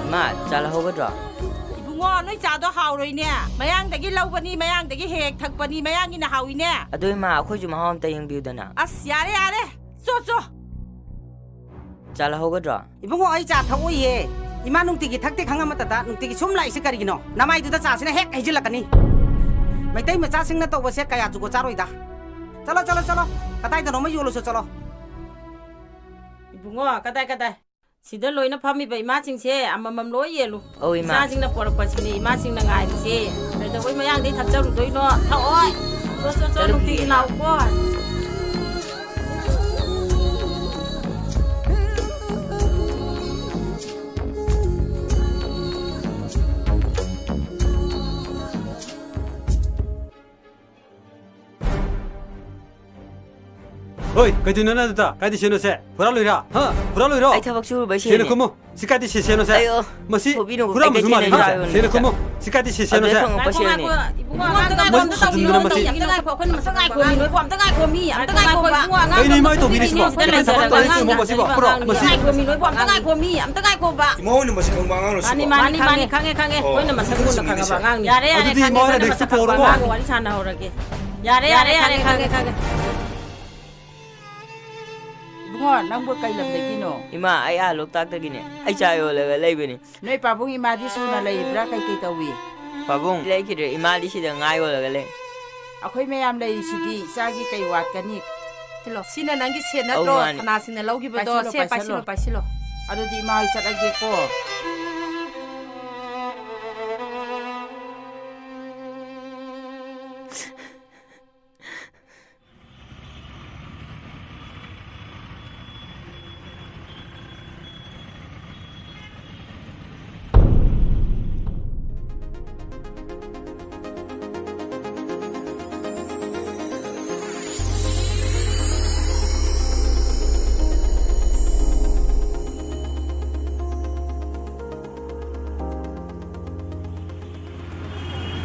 ꯏꯃꯥ, ꯆꯥ ꯂꯧꯍꯧꯒꯗ꯭ꯔꯣ? ꯏꯕꯨꯡꯉꯣ, ꯅꯣꯏ ꯆꯥꯗꯣ ꯍꯥꯎꯔꯣꯏꯅꯦ꯫ ꯃꯌꯥꯡꯗꯒꯤ ꯂꯧꯕꯅꯤ, ꯃꯌꯥꯡꯗꯒꯤ ꯍꯦꯛ ꯊꯛꯄꯅꯤ, ꯃꯌꯥꯡꯒꯤꯅ ꯍꯥꯎꯏꯅꯦ꯫ ꯑꯗꯣ ꯏꯃꯥ, ꯑꯩꯈꯣꯏꯁꯨ ꯃꯍꯥꯎ ꯑꯝꯇ ꯌꯦꯡꯕꯤꯌꯨꯗꯅ꯫ ꯑꯁ, ꯌꯥꯔꯦ, ꯌꯥꯔꯦ꯫ ꯆꯣ, ꯆꯣ꯫ ꯆꯥ ꯂꯧꯍꯧꯒꯗ꯭ꯔꯣ? ꯏꯕꯨꯡꯉꯣ, ꯑꯩ ꯆꯥ ꯊꯛꯑꯣꯏꯌꯦ꯫ ꯏꯃꯥ ꯅꯨꯡꯇꯤꯒꯤ ꯊꯛꯇꯦ ꯈꯪꯉ ꯃꯇꯗ ꯅꯨꯡꯇꯤꯒꯤ ꯁꯨꯝ ꯂꯥꯛꯏꯁꯦ ꯀꯔꯤꯒꯤꯅꯣ? ꯅꯃꯥꯏꯗꯨꯗ ꯆꯥꯁꯤꯅ ꯍꯦꯛ ꯍꯩꯖꯤꯜꯂꯛꯀꯅꯤ꯫ ꯃꯩꯇꯩ ꯃꯆꯥꯁꯤꯡꯅ ꯇꯧꯕꯁꯦ ꯀꯌꯥ ꯖꯨꯒꯣꯠ ꯆꯥꯔꯣꯏꯗ꯫ ꯆꯠꯂꯣ, ꯆꯠꯂꯣ, ꯆꯠꯂꯣ꯫ ꯀꯗꯥꯏꯗꯅꯣꯃ ꯌꯣꯜꯂꯨꯁꯣ, ꯆꯠꯂꯣ꯫ ꯏꯕꯨꯡꯉꯣ, ꯀꯗꯥꯏ, ꯀꯗꯥꯏ? ꯁꯤꯗ ꯂꯣꯏꯅ ꯐꯝꯃꯤꯕ ꯏꯃꯥꯁꯤꯡꯁꯦ ꯑꯃꯃꯝ ꯂꯣꯏ ꯌꯦꯜꯂꯨ꯫ ꯑꯧ, ꯏꯃꯥ꯫ ꯏꯆꯥꯁꯤꯡꯅ ꯄꯣꯔꯛꯄꯁꯤꯅꯤ ꯏꯃꯥꯁꯤꯡꯅ ꯉꯥꯏꯔꯤꯁꯦ꯫ ꯀꯩꯗꯧꯕꯩ ꯃꯌꯥꯡꯗꯩ ꯊꯛꯆꯔꯨꯗꯣꯏꯅꯣ? ꯊꯛꯑꯣꯏ꯫ ꯆꯣ, ꯆꯣ, ꯆꯣ, ꯆꯠꯂꯨ, ꯅꯨꯡꯇꯤꯒꯤ ꯏꯃꯥ꯫ ꯂꯥꯛꯎꯀꯣ꯫ ꯍꯣꯏ, ꯀꯩꯗꯧꯅꯣ ꯅꯪ ꯑꯗꯨꯗ? ꯀꯥꯏꯗ ꯁꯦꯟꯅꯣꯁꯦ? ꯍꯨꯔꯥꯜꯂꯨꯏꯔꯥ? ꯍꯥ? ꯍꯨꯔꯥꯜꯂꯨꯏꯔꯣ? ꯑꯩ ꯊꯕꯛ ꯁꯨꯔꯨꯕꯩ ꯁꯦꯟꯅ ꯁꯦꯟꯅꯦ꯫ ꯈꯨꯝꯃꯨ꯫ ꯁꯤ ꯀꯥꯏꯗ ꯁꯦ-, ꯁꯦꯟꯅꯣꯁꯦ? ꯑꯩꯌꯣ, ꯃꯁꯤ ꯐꯨꯕꯤꯅꯨ, ꯍꯨꯔꯥꯟꯕꯁꯨ ꯑꯩ ꯃꯥꯜꯂꯦ, ꯀꯩꯊꯦꯜꯗ ꯍꯥ? ꯌꯥꯎꯔꯕꯅꯦ꯫ ꯁꯦꯟꯅ ꯈꯨꯝꯃꯨ꯫ ꯁꯤ ꯀꯥꯏꯗ ꯁꯦ-, ꯁꯦꯟꯅꯣꯁꯦ? ꯑꯗꯨꯗ ꯊꯣꯡꯉꯛꯄ ꯉꯥꯏꯈꯣ, ꯁꯦꯟꯅꯦ꯫ ꯉꯥꯏꯈꯣ, ꯏꯕꯨꯡꯉꯣ, ꯑꯉꯥꯡꯗꯣ ꯃꯁꯤ ꯉꯥꯏꯈꯣ, ꯑꯝꯇ ꯇꯧꯕꯤꯌꯣ, ꯃꯁꯤ꯫ ꯑꯝꯇ ꯉꯥꯏꯈꯣ, ꯑꯩꯈꯣꯏꯅ ꯃꯁꯛ ꯈꯪꯕ ꯑꯉꯥꯡ꯫ ꯉꯥꯏꯈꯣ, ꯃꯤ ꯅꯣꯏꯕꯨ ꯑꯝꯇ ꯉꯥꯏꯈꯣ, ꯃꯤ ꯑꯝꯇ ꯉꯥꯏꯈꯣ, ꯉꯥꯏꯈꯣ, ꯉꯥꯏꯈꯣ, ꯉꯥꯏꯈꯣ, ꯏꯕꯨꯡꯉꯣ, ꯑꯉꯥꯡꯗꯣ ꯀꯩꯅꯣ ꯏꯃꯥ ꯑꯝꯇ ꯇꯧꯕꯤꯔꯤꯁꯤꯕꯣ? ꯁꯤꯗ ꯀꯩꯅꯣ ꯂꯩꯖꯔꯒ ꯊꯕꯛ ꯇꯧꯔꯤꯁꯤꯕꯣ? ꯑꯉꯥꯡꯗꯣ ꯄꯨꯔꯥ ꯃꯁꯤ꯫ ꯉꯥꯏꯈꯣ, ꯃꯤ ꯅꯣꯏꯕꯨ ꯑꯝꯇ ꯉꯥꯏꯈꯣ, ꯃꯤ ꯑꯝꯇ ꯉꯥꯏꯈꯣꯕ꯫ ꯏꯃꯧꯅ ꯃꯁꯤ ꯈꯪꯕ ꯑꯉꯥꯡ ꯂꯣꯏꯁꯤꯕꯣ? ꯃꯥꯅꯤ, ꯃꯥꯅꯤ, ꯃꯥꯅꯤ, ꯃꯥꯅꯤ, ꯈꯪꯉꯦ, ꯈꯪꯉꯦ꯫ ꯑꯣ, ꯑꯩꯈꯣꯏꯅ ꯃꯁꯛ ꯃꯨꯟꯅ ꯈꯪꯉꯕ ꯑꯉꯥꯡꯅꯤ꯫ ꯌꯥꯔꯦ, ꯌꯥꯔꯦ, ꯑꯗꯨꯗꯤ ꯈꯪꯉꯦ, ꯃꯥꯅ ꯑꯩꯈꯣꯏꯅ ꯅꯦꯛꯁ ꯃꯁꯛ ꯈꯪꯕ ꯄꯣꯔꯣꯀꯣ꯫ ꯑꯉꯥꯡꯒ ꯋꯥꯔꯤ ꯁꯥꯟꯅꯍꯧꯔꯒꯦ꯫ ꯌꯥꯔꯦ, ꯌꯥꯔꯦ, ꯌꯥꯔꯦ, ꯈꯪꯉꯦ, ꯈꯪꯉꯦ, ꯈꯪꯉꯦ꯫ ꯏꯕꯨꯡꯉꯣ, ꯅꯪꯕꯨ ꯀꯩ ꯂꯝꯗꯒꯤꯅꯣ? ꯏꯃꯥ, ꯑꯩ ꯑꯥ ꯂꯣꯛꯇꯥꯛꯇꯒꯤꯅꯦ꯫ ꯑꯩ ꯆꯥ ꯌꯣꯜꯂꯒ ꯂꯩꯕꯅꯤ꯫ ꯅꯣꯏ ꯄꯥꯕꯨꯡ ꯏꯃꯥꯗꯤ ꯁꯨꯅ ꯂꯩꯔꯤꯕ꯭ꯔꯥ? ꯀꯩ ꯀꯩ ꯇꯧꯏ? ꯄꯥꯕꯨꯡ ꯂꯩꯈꯤꯗ꯭ꯔꯦ, ꯏꯃꯥꯗꯤ ꯁꯤꯗ ꯉꯥ ꯌꯣꯜꯂꯒ ꯂꯩ꯫ ꯑꯩꯈꯣꯏ ꯃꯌꯥꯝ ꯂꯩꯔꯤꯁꯤꯗꯤ ꯏꯆꯥꯒꯤ ꯀꯩ ꯋꯥꯠꯀꯅꯤ? ꯁꯤꯂꯣ, ꯁꯤꯅ ꯅꯪꯒꯤ ꯁꯦꯠ ꯅꯠꯇ꯭ꯔꯣ? ꯑꯧ, ꯃꯥꯅꯤ꯫ ꯀꯅꯥꯁꯤꯡꯅ ꯂꯧꯈꯤꯕꯗꯣ? ꯄꯥꯏꯁꯤꯜꯂꯣ, ꯁꯦ, ꯄꯥꯏꯁꯤꯜꯂꯣ, ꯄꯥꯏꯁꯤꯜꯂꯣ꯫ ꯄꯥꯏꯁꯤꯜꯂꯣ꯫ ꯑꯗꯨꯗꯤ ꯏꯃꯥ ꯍꯣꯏ ꯆꯠꯂꯒꯦꯀꯣ꯫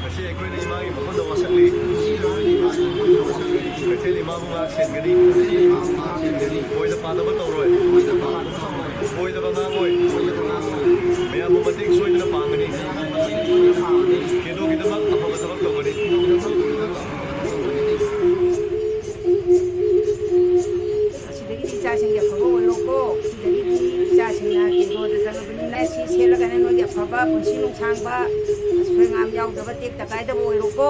ꯉꯁꯤ ꯑꯩꯈꯣꯏꯅ ꯏꯃꯥꯒꯤ ꯃꯐꯝꯗ ꯋꯥꯁꯛꯂꯤ꯫ ꯀꯩꯊꯦꯜ ꯏꯃꯥꯕꯨ ꯉꯥꯛ ꯁꯦꯟꯒꯅꯤ꯫ ꯑꯣꯏꯗ ꯄꯥꯗꯕ ꯇꯧꯔꯣꯏ꯫ ꯑꯣꯏꯗꯕ ꯉꯥꯡꯉꯣꯏ꯫ ꯃꯌꯥꯝꯕꯨ ꯃꯇꯦꯡ ꯁꯣꯏꯗꯅ ꯄꯥꯡꯒꯅꯤ꯫ ꯀꯦꯗꯣꯒꯤꯗꯃꯛ ꯑꯐꯕ ꯊꯕꯛ ꯇꯧꯒꯅꯤ꯫ ꯑꯁꯤꯗꯒꯤꯗꯤ ꯏꯆꯥꯁꯤꯡꯒꯤ ꯑꯐꯕ ꯑꯣꯏꯔꯣꯀꯣ꯫ ꯑꯁꯤꯗꯒꯤꯗꯤ ꯏꯆꯥꯁꯤꯡꯅ ꯀꯦꯗꯣꯗ ꯆꯪꯉꯕꯅꯤꯅ ꯁꯤ ꯁꯦꯠꯂꯒꯅ ꯅꯣꯏꯒꯤ ꯑꯐꯕ ꯄꯨꯟꯁꯤ ꯅꯨꯡꯁꯥꯡꯕ, ꯑꯁꯣꯏ ꯑꯉꯥꯝ ꯌꯥꯎꯗꯕ, ꯇꯦꯛꯇ ꯀꯥꯏꯗꯕ ꯑꯣꯏꯔꯣꯀꯣ꯫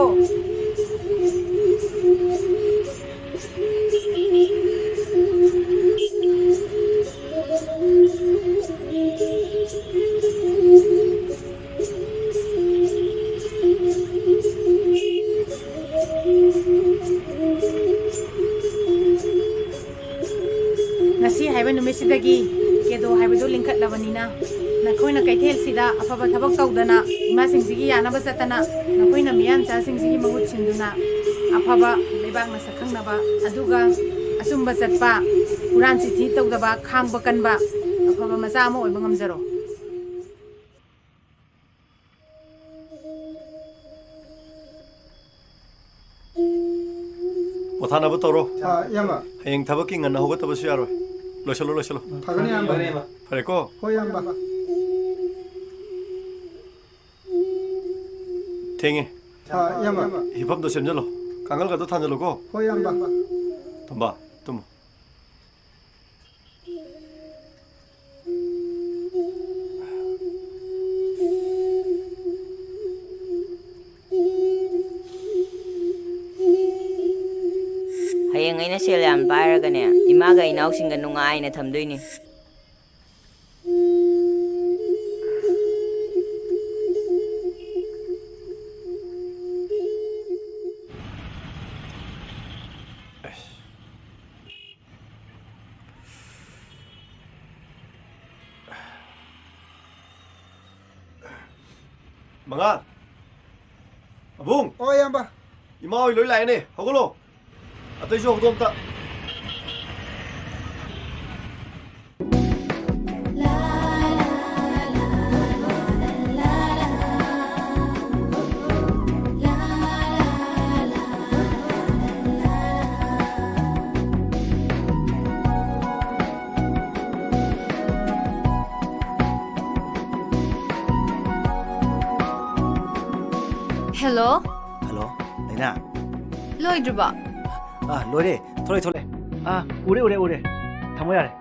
ꯉꯁꯤ ꯍꯥꯏꯕ ꯅꯨꯃꯤꯠꯁꯤꯗꯒꯤ ꯀꯦꯗꯣ ꯍꯥꯏꯕꯗꯨ ꯂꯤꯡꯈꯠꯂꯕꯅꯤꯅ, ꯅꯈꯣꯏꯅ ꯀꯩꯊꯦꯜꯁꯤꯗ ꯑꯐꯕ ꯊꯕꯛ ꯇꯧꯗꯅ, ꯏꯃꯥꯁꯤꯡꯁꯤꯒꯤ ꯌꯥꯅꯕ ꯆꯠꯇꯅ, ꯅꯈꯣꯏꯅ ꯃꯤꯌꯥꯟꯆꯥꯁꯤꯡꯁꯤꯒꯤ ꯃꯍꯨꯠ ꯁꯤꯟꯗꯨꯅ, ꯑꯐꯕ ꯂꯩꯕꯥꯛꯅ ꯁꯛꯈꯪꯅꯕ, ꯑꯗꯨꯒ ꯑꯆꯨꯝꯕ ꯆꯠꯄ, ꯍꯨꯔꯥꯟ ꯆꯤꯊꯤ ꯇꯧꯗꯕ, ꯈꯥꯡꯕ ꯀꯟꯕ, ꯑꯐꯕ ꯃꯆꯥ ꯑꯃ ꯑꯣꯏꯕ ꯉꯝꯖꯔꯣ꯫ ꯄꯣꯊꯥꯅꯕ ꯇꯧꯔꯣ꯫ ꯑꯥ, ꯏꯌꯥꯝꯕ꯫ ꯍꯌꯦꯡ ꯊꯕꯛꯀꯤ ꯉꯟꯅ ꯍꯧꯒꯠꯇꯕꯁꯨ ꯌꯥꯔꯣꯏ꯫ ꯂꯣꯏꯁꯤꯜꯂꯣ, ꯂꯣꯏꯁꯤꯜꯂꯣ꯫ ꯐꯒꯅꯤ, ꯏꯌꯥꯝꯕ꯫ ꯐꯔꯦꯀꯣ? ꯍꯣꯏ, ꯏꯌꯥꯝꯕ꯫ ꯊꯦꯡꯉꯦ꯫ ꯑꯥ, ꯏꯌꯥꯝꯕ꯫ ꯍꯤꯐꯝꯗꯣ ꯁꯦꯝꯖꯤꯜꯂꯣ꯫ ꯀꯥꯡꯈꯜꯒꯗꯣ ꯊꯥꯟꯖꯜꯂꯨꯀꯣ꯫ ꯍꯣꯏ, ꯏꯌꯥꯝꯕ꯫ ꯇꯣꯝꯕ, ꯇꯨꯝꯃꯣ꯫ ꯍꯌꯦꯡ ꯑꯩꯅ ꯁꯦꯜ ꯌꯥꯝ ꯄꯥꯏꯔꯒꯅꯦ, ꯏꯃꯥꯒ ꯏꯅꯥꯎꯁꯤꯡꯒ ꯅꯨꯡꯉꯥꯏꯅ ꯊꯝꯗꯣꯏꯅꯤ꯫ ꯃꯉꯥ꯫ ꯑꯕꯨꯡ! ꯑꯣ, ꯏꯌꯥꯝꯕ꯫ ꯏꯃꯥ ꯍꯣꯏ ꯂꯣꯏ ꯂꯥꯛꯑꯦꯅꯦ, ꯍꯧꯒꯠꯂꯣ꯫ ꯑꯇꯩꯁꯨ ꯍꯧꯗꯣꯛ ꯑꯝꯇ꯫ ꯍꯦꯜꯂꯣ꯫ ꯍꯜꯂꯣ, ꯂꯩꯅꯥ꯫ ꯂꯣꯏꯗ꯭ꯔꯤꯕꯣ? ꯑꯥ, ꯂꯣꯏꯔꯦ꯫ ꯊꯣꯛꯂꯛꯑꯦ, ꯊꯣꯛꯂꯛꯑꯦ꯫ ꯑꯥ, ꯎꯔꯦ, ꯎꯔꯦ, ꯎꯔꯦ꯫ ꯊꯝꯃꯣ ꯌꯥꯔꯦ꯫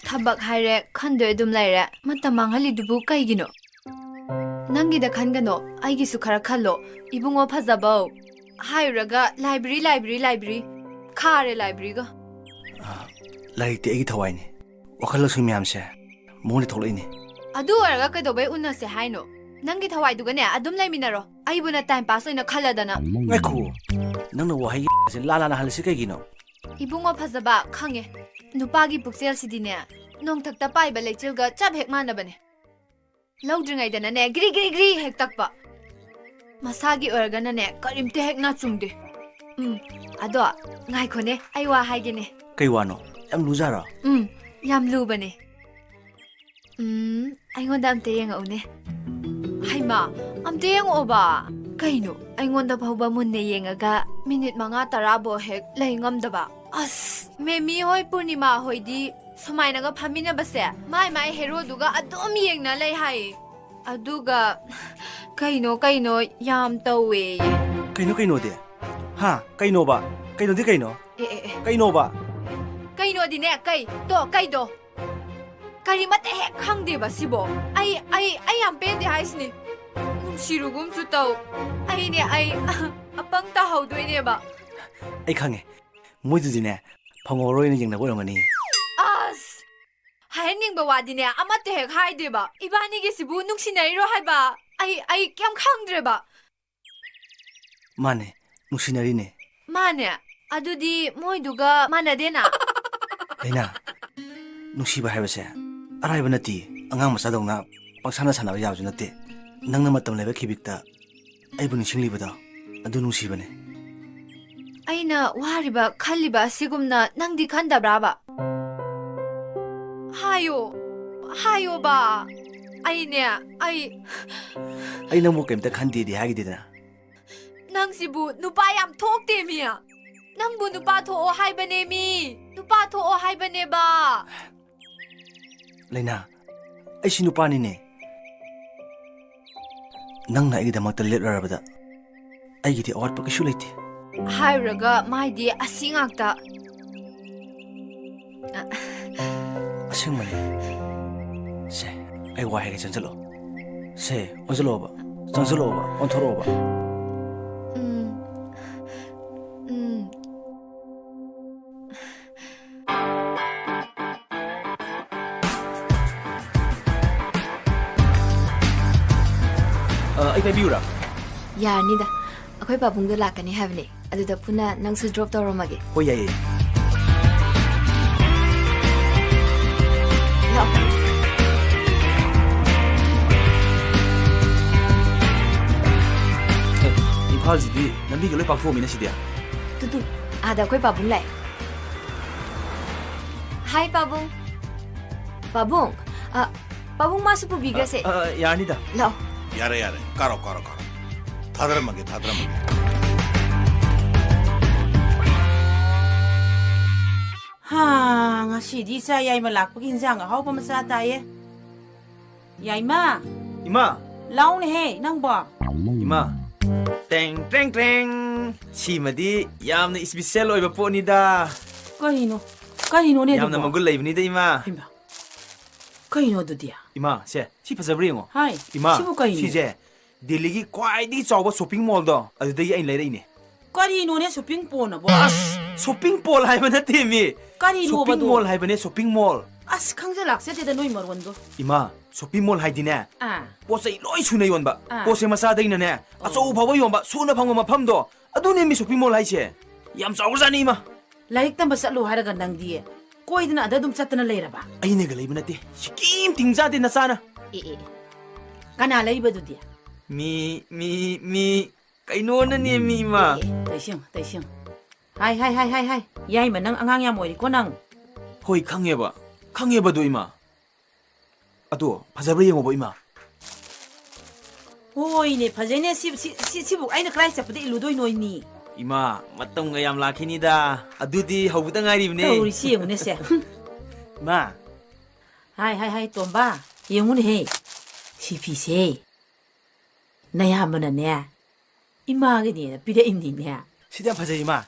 ꯊꯕꯛ ꯍꯥꯏꯔꯦ ꯈꯟꯗꯣꯏ ꯑꯗꯨꯝ ꯂꯩꯔꯦ꯫ ꯃꯇꯝ ꯃꯥꯡꯍꯜꯂꯤꯗꯨꯕꯨ ꯀꯩꯒꯤꯅꯣ? ꯅꯪꯒꯤꯗ ꯈꯟꯒꯅꯣ, ꯑꯩꯒꯤꯁꯨ ꯈꯔ ꯈꯜꯂꯣ꯫ ꯏꯕꯨꯡꯉꯣ ꯐꯖꯕꯧ꯫ ꯍꯥꯏꯔꯨꯔꯒ library, library, library꯫ ꯈꯥꯔꯦ library ꯒ꯫ ꯑꯥ, ꯂꯥꯏꯔꯤꯛꯇꯤ ꯑꯩꯒꯤ ꯊꯋꯥꯏꯅꯤ꯫ ꯋꯥꯈꯜ ꯂꯧꯁꯤꯡ ꯃꯌꯥꯝꯁꯦ ꯃꯉꯣꯟꯗ ꯊꯣꯛꯂꯛꯏꯅꯤ꯫ ꯑꯗꯨ ꯑꯣꯏꯔꯒ ꯀꯩꯗꯧꯕꯩ ꯎꯟꯅꯁꯦ ꯍꯥꯏꯅꯣ? ꯅꯪꯒꯤ ꯊꯋꯥꯏꯗꯨꯒꯅꯦ ꯑꯗꯨꯝ ꯂꯩꯃꯤꯟꯅꯔꯣ꯫ ꯑꯩꯕꯨꯅ time pass ꯑꯣꯏꯅ ꯈꯜꯂꯗꯅ꯫ ꯉꯥꯏꯈꯣ, ꯅꯪꯅ ꯋꯥꯍꯩ ꯁꯦ ꯂꯥ ꯂꯥꯅ ꯍꯜꯂꯤꯁꯤ ꯀꯩꯒꯤꯅꯣ? ꯏꯕꯨꯡꯉꯣ ꯐꯖꯕ, ꯈꯪꯉꯦ꯫ ꯅꯨꯄꯥꯒꯤ ꯄꯨꯛꯆꯦꯜꯁꯤꯗꯤꯅꯦ, ꯅꯣꯡꯊꯛꯇ ꯄꯥꯏꯕ ꯂꯩꯆꯤꯜꯒ ꯆꯞ ꯍꯦꯛ ꯃꯥꯟꯅꯕꯅꯦ꯫ ꯂꯧꯗ꯭ꯔꯤꯉꯩꯗꯅꯅꯦ, ꯒ꯭ꯔꯤ ꯒ꯭ꯔꯤ ꯒ꯭ꯔꯤ ꯍꯦꯛ ꯇꯛꯄ꯫ ꯃꯁꯥꯒꯤ ꯑꯣꯏꯔꯒꯅꯅꯦ, ꯀꯔꯤꯝꯇ ꯍꯦꯛ ꯅꯥꯆꯨꯡꯗꯦ꯫ ꯎꯝ, ꯑꯗꯣ ꯉꯥꯏꯈꯣꯅꯦ, ꯑꯩ ꯋꯥ ꯍꯥꯏꯒꯦꯅꯦ꯫ ꯀꯩ ꯋꯥꯅꯣ? ꯌꯥꯝ ꯂꯨꯖꯥꯔꯣ? ꯎꯝ, ꯌꯥꯝ ꯂꯨꯕꯅꯦ꯫ ꯎꯝ, ꯑꯩꯉꯣꯟꯗ ꯑꯝꯇ ꯌꯦꯡꯉꯛꯎꯅꯦ꯫ ꯍꯩꯃꯥ, ꯑꯝꯇ ꯌꯦꯡꯉꯛꯑꯣꯕ꯫ ꯀꯩꯅꯣ, ꯑꯩꯉꯣꯟꯗ ꯐꯥꯎꯕ ꯃꯨꯟꯅ ꯌꯦꯡꯉꯒ ꯃꯤꯅꯤꯠ ꯃꯉꯥ ꯇꯔꯥꯕꯨ ꯍꯦꯛ ꯂꯩ ꯉꯝꯗꯕ? ꯑꯁ, ꯃꯦꯃꯤ ꯍꯣꯏ, ꯄꯨꯔꯅꯤꯃꯥ ꯍꯣꯏꯗꯤ ꯁꯨꯃꯥꯏꯅꯒ ꯐꯝꯃꯤꯟꯅꯕꯁꯦ ꯃꯥꯏ ꯃꯥꯏ ꯍꯦꯔꯣꯗꯨꯒ ꯑꯗꯨꯝ ꯌꯦꯡꯅ ꯂꯩ ꯍꯥꯏꯌꯦ꯫ ꯑꯗꯨꯒ ꯀꯩꯅꯣ ꯀꯩꯅꯣ ꯌꯥꯝ ꯇꯧꯋꯦꯌꯦ꯫ ꯀꯩꯅꯣ ꯀꯩꯅꯣꯗꯤ? ꯍꯥ? ꯀꯩꯅꯣꯕ? ꯀꯩꯅꯣꯗꯤ ꯀꯩꯅꯣ? ꯑꯦ, ꯑꯦ, ꯑꯦ꯫ ꯀꯩꯅꯣꯕ? ꯀꯩꯅꯣꯗꯤꯅꯦ, ꯀꯩ? ꯇꯣ, ꯀꯩꯗꯣ? ꯀꯔꯤꯃꯠꯇ ꯍꯦꯛ ꯈꯪꯗꯦꯕ ꯁꯤꯕꯣ꯫ ꯑꯩ, ꯑꯩ, ꯑꯩ ꯌꯥꯝ ꯄꯦꯟꯗꯦ ꯍꯥꯏꯁꯤꯅꯤ꯫ ꯅꯨꯡꯁꯤꯔꯨꯒꯨꯝꯁꯨ ꯇꯧ꯫ ꯑꯩꯅꯦ, ꯑꯩ ꯑꯄꯪ ꯇꯥꯍꯧꯗꯣꯏꯅꯦꯕ꯫ ꯑꯩ ꯈꯪꯉꯦ꯫ ꯃꯣꯏꯗꯨꯗꯤꯅꯦ, ꯐꯪꯍꯧꯔꯣꯏꯅ ꯌꯦꯡꯅꯕ ꯑꯣꯏꯔꯝꯒꯅꯤ꯫ ꯑꯁ! ꯍꯥꯏꯍꯟꯅꯤꯡꯕ ꯋꯥꯗꯤꯅꯦ, ꯑꯃꯠꯇ ꯍꯦꯛ ꯍꯥꯏꯗꯦꯕ꯫ ꯏꯕꯥꯅꯤꯒꯤꯁꯤꯕꯨ ꯅꯨꯡꯁꯤꯅꯔꯤꯔꯣ ꯍꯥꯏꯕ? ꯑꯩ, ꯑꯩ ꯀꯩꯝ ꯈꯪꯗ꯭ꯔꯦꯕ꯫ ꯃꯥꯅꯦ, ꯅꯨꯡꯁꯤꯅꯔꯤꯅꯦ꯫ ꯃꯥꯅꯦ? ꯑꯗꯨꯗꯤ ꯃꯣꯏꯗꯨꯒ ꯃꯥꯟꯅꯗꯦꯅ? ꯂꯩꯅꯥ, ꯅꯨꯡꯁꯤꯕ ꯍꯥꯏꯕꯁꯦ ꯑꯔꯥꯏꯕ ꯅꯠꯇꯦ꯫ ꯑꯉꯥꯡ ꯃꯆꯥꯗꯧꯅ ꯄꯪꯁꯥꯟꯅ ꯁꯥꯟꯅꯕ ꯌꯥꯕꯁꯨ ꯅꯠꯇꯦ꯫ ꯅꯪꯅ ꯃꯇꯝ ꯂꯩꯕ ꯈꯤꯕꯤꯛꯇ ꯑꯩꯕꯨ ꯅꯤꯡꯁꯤꯡꯂꯤꯕꯗꯣ, ꯑꯗꯨ ꯅꯨꯡꯁꯤꯕꯅꯦ꯫ ꯑꯩꯅ ꯋꯥꯔꯤꯕ, ꯈꯜꯂꯤꯕ ꯑꯁꯤꯒꯨꯝꯅ ꯅꯪꯗꯤ ꯈꯟꯗꯕ꯭ꯔꯥꯕ? ꯍꯥꯏꯌꯣ, ꯍꯥꯏꯌꯣꯕ꯫ ꯑꯩꯅꯦ, ꯑꯩ ꯑꯩ ꯅꯪꯕꯨ ꯀꯩꯝꯇ ꯈꯟꯗꯦꯗꯤ ꯍꯥꯏꯈꯤꯗꯦꯗꯅ꯫ ꯅꯪꯁꯤꯕꯨ ꯅꯨꯄꯥ ꯌꯥꯝ ꯊꯣꯛꯇꯦꯃꯤ꯫ ꯅꯪꯕꯨ ꯅꯨꯄꯥ ꯊꯣꯛꯑꯣ ꯍꯥꯏꯕꯅꯦꯃꯤ꯫ ꯅꯨꯄꯥ ꯊꯣꯛꯑꯣ ꯍꯥꯏꯕꯅꯦꯕ꯫ ꯂꯩꯅꯥ, ꯑꯩꯁꯤ ꯅꯨꯄꯥꯅꯤꯅꯦ꯫ ꯅꯪꯅ ꯑꯩꯒꯤꯗꯃꯛꯇ ꯂꯦꯞꯂꯔꯕꯗ ꯑꯩꯒꯤꯗꯤ ꯑꯋꯥꯠꯄ ꯀꯩꯁꯨ ꯂꯩꯇꯦ꯫ ꯍꯥꯏꯔꯨꯔꯒ ꯃꯥꯏꯗꯤ ꯑꯁꯤ ꯉꯥꯛꯇ꯫ ꯑꯁꯦꯡꯕꯅꯦ꯫ ꯁꯦ, ꯑꯩ ꯋꯥ ꯍꯥꯏꯒꯦ, ꯆꯪꯁꯤꯜꯂꯛꯑꯣ꯫ ꯁꯦ, ꯑꯣꯟꯁꯤꯜꯂꯛꯑꯣꯕ꯫ ꯆꯪꯁꯤꯜꯂꯛꯑꯣꯕ, ꯑꯣꯟꯊꯣꯔꯛꯑꯣꯕ꯫ ꯎꯝ꯫ ꯎꯝ꯫ ꯑ, ꯑꯩ ꯄꯥꯏꯕꯤꯌꯨꯔꯥ? ꯌꯥꯔꯅꯤꯗ꯫ ꯑꯩꯈꯣꯏ ꯄꯥꯕꯨꯡꯗꯣ ꯂꯥꯛꯀꯅꯤ ꯍꯥꯏꯕꯅꯦ꯫ ꯑꯗꯨꯗ ꯄꯨꯟꯅ ꯅꯪꯁꯨ drop ꯇꯧꯔꯝꯃꯒꯦ꯫ ꯍꯣꯏ, ꯌꯥꯏꯌꯦ꯫ ꯂꯥꯛꯑꯣ꯫ ꯑꯦ, ꯏꯝꯐꯥꯜꯁꯤꯗꯤ ꯂꯝꯕꯤꯒ ꯂꯣꯏ ꯄꯥꯛꯊꯣꯛꯑꯝꯃꯤꯅ ꯁꯤꯗꯤ꯫ ꯇꯨ, ꯇꯨ, ꯑꯥꯗ ꯑꯩꯈꯣꯏ ꯄꯥꯕꯨꯡ ꯂꯥꯛꯑꯦ꯫ ꯍꯥꯏ, ꯄꯥꯕꯨꯡ꯫ ꯄꯥꯕꯨꯡ, ꯑ, ꯄꯥꯕꯨꯡ, ꯃꯥꯁꯨ ꯄꯨꯕꯤꯈ꯭ꯔꯁꯦ꯫ ꯑ, ꯑ, ꯌꯥꯔꯅꯤꯗ꯫ ꯂꯥꯛꯑꯣ꯫ ꯌꯥꯔꯦ, ꯌꯥꯔꯦ꯫ ꯀꯥꯔꯣ, ꯀꯥꯔꯣ, ꯀꯥꯔꯣ꯫ ꯊꯥꯗꯔꯝꯃꯒꯦ, ꯊꯥꯗꯔꯝꯃꯒꯦ꯫ ꯍꯥ, ꯉꯁꯤꯗꯤ ꯏꯆꯥ ꯌꯥꯏꯃ ꯂꯥꯛꯄꯒꯤ ꯏꯟꯖꯥꯡ ꯑꯍꯥꯎꯕ ꯃꯆꯥ ꯇꯥꯏꯌꯦ꯫ ꯌꯥꯏꯃ! ꯏꯃꯥ! ꯂꯥꯎꯅꯦꯍꯦ, ꯅꯪꯕꯣ꯫ ꯏꯃꯥ! ꯇꯦꯡ, ꯇꯦꯡ, ꯇꯦꯡ! ꯁꯤꯃꯗꯤ ꯌꯥꯝꯅ special ꯑꯣꯏꯕ ꯄꯣꯠꯅꯤꯗ꯫ ꯀꯔꯤꯅꯣ? ꯀꯔꯤꯅꯣꯅꯦ ꯌꯥꯝꯅ ꯑꯗꯨꯕꯣ? ꯃꯒꯨꯟ ꯂꯩꯕꯅꯤꯗ, ꯏꯃꯥ꯫ ꯍꯩꯃꯥ꯫ ꯀꯩꯅꯣ ꯑꯗꯨꯗꯤ? ꯏꯃꯥ, ꯁꯦ, ꯁꯤ ꯐꯖꯕ꯭ꯔꯥ ꯌꯦꯡꯉꯣ꯫ ꯍꯥꯏ, ꯏꯃꯥ, ꯁꯤꯕꯨ ꯀꯩꯅꯣ? ꯁꯤꯁꯦ ꯗꯦꯜꯂꯤꯒꯤ ꯈ꯭ꯋꯥꯏꯗꯒꯤ ꯆꯥꯎꯕ shopping mall ꯗꯣ, ꯑꯗꯨꯗꯒꯤ ꯑꯩꯅ ꯂꯩꯔꯛꯏꯅꯦ꯫ ꯀꯔꯤꯅꯣꯅꯦ shopping mall ꯑꯕꯣ? ꯑꯁ, shopping mall ꯍꯥꯏꯕ ꯅꯠꯇꯦ, ꯃꯤ꯫ ꯀꯔꯤꯅꯣꯕ shopping ꯑꯗꯣ? Mall ꯍꯥꯏꯕꯅꯦ, shopping mall꯫ ꯑꯁ, ꯈꯪꯖ ꯂꯥꯛꯆꯗꯦꯗ ꯅꯣꯏ ꯃꯔꯣꯟꯗꯣ꯫ ꯏꯃꯥ, shopping mall ꯍꯥꯏꯗꯤꯅꯦ, ꯑꯥ꯫ ꯄꯣꯠ ꯆꯩ ꯂꯣꯏ ꯁꯨꯅ ꯌꯣꯟꯕ꯫ ꯑꯥ꯫ ꯄꯣꯠꯁꯦ ꯃꯆꯥꯗꯒꯤꯅꯅꯦ, ꯑꯣ꯫ ꯑꯆꯧꯕ ꯐꯥꯎꯕ ꯌꯣꯟꯕ, ꯁꯨꯅ ꯐꯪꯕ ꯃꯐꯝꯗꯣ꯫ ꯑꯗꯨꯅꯦ, ꯃꯤ, shopping mall ꯍꯥꯏꯁꯦ꯫ ꯌꯥꯝ ꯆꯥꯎꯈ꯭ꯔꯖꯥꯠꯅꯤ, ꯏꯃꯥ꯫ ꯂꯥꯏꯔꯤꯛ ꯇꯝꯕ ꯆꯠꯂꯨ ꯍꯥꯏꯔꯒ ꯅꯪꯗꯤ ꯀꯣꯏꯗꯅ ꯑꯗ ꯑꯗꯨꯝ ꯆꯠꯇꯅ ꯂꯩꯔꯕ? ꯑꯩꯅꯒ ꯂꯩꯕ ꯅꯠꯇꯦ, ꯁꯤꯀꯤꯝ ꯇꯤꯡꯖꯥꯗꯦ ꯅꯆꯥꯅ꯫ ꯑꯦ, ꯑꯦ, ꯑꯦ꯫ ꯀꯅꯥ ꯂꯩꯕꯗꯨꯗꯤ? ꯃꯤ, ꯃꯤ, ꯃꯤ, ꯀꯩꯅꯣꯅꯅꯦ, ꯃꯤ, ꯏꯃꯥ꯫ ꯑꯦ, ꯑꯦ, ꯇꯩꯁꯤꯡ, ꯇꯩꯁꯤꯡ꯫ ꯍꯥꯏ, ꯍꯥꯏ, ꯍꯥꯏ, ꯍꯥꯏ, ꯍꯥꯏ꯫ ꯌꯥꯏꯃ, ꯅꯪ ꯑꯉꯥꯡ ꯌꯥꯝ ꯑꯣꯏꯔꯤꯀꯣ ꯅꯪ꯫ ꯍꯣꯏ, ꯈꯪꯉꯦꯕ꯫ ꯈꯪꯉꯦꯕ ꯑꯗꯨ, ꯏꯃꯥ꯫ ꯑꯗꯣ ꯐꯖꯕ꯭ꯔꯥ ꯌꯦꯡꯉꯣꯕ, ꯏꯃꯥ꯫ ꯍꯣꯏꯅꯦ, ꯐꯖꯩꯅꯦ꯫ ꯁꯤ, ꯁꯤ, ꯁꯤ, ꯁꯤꯕꯨ ꯑꯩꯅ ꯀꯗꯥꯏ ꯆꯠꯄꯗ ꯏꯜꯂꯨꯗꯣꯏꯅꯣꯏꯅꯤ? ꯏꯃꯥ, ꯃꯇꯝꯒ ꯌꯥꯝ ꯂꯥꯛꯈꯤꯅꯤꯗ꯫ ꯑꯗꯨꯗꯤ ꯍꯧꯕꯗ ꯉꯥꯏꯔꯤꯕꯅꯦ꯫ ꯇꯧꯔꯤꯁꯤ ꯌꯦꯡꯉꯨꯅꯦ ꯁꯦ꯫ ꯏꯃꯥ꯫ ꯍꯥꯏ, ꯍꯥꯏ, ꯍꯥꯏ, ꯇꯣꯝꯕ, ꯌꯦꯡꯉꯨꯅꯦꯍꯦ꯫ ꯁꯤ ꯐꯤꯁꯦ ꯅꯌꯥꯝꯕꯅꯅꯦ, ꯏꯃꯥꯒꯤꯅꯦꯅ ꯄꯤꯔꯛꯏꯅꯤꯅꯦ꯫ ꯁꯤꯗꯤ ꯌꯥꯝ ꯐꯖꯩ, ꯏꯃꯥ꯫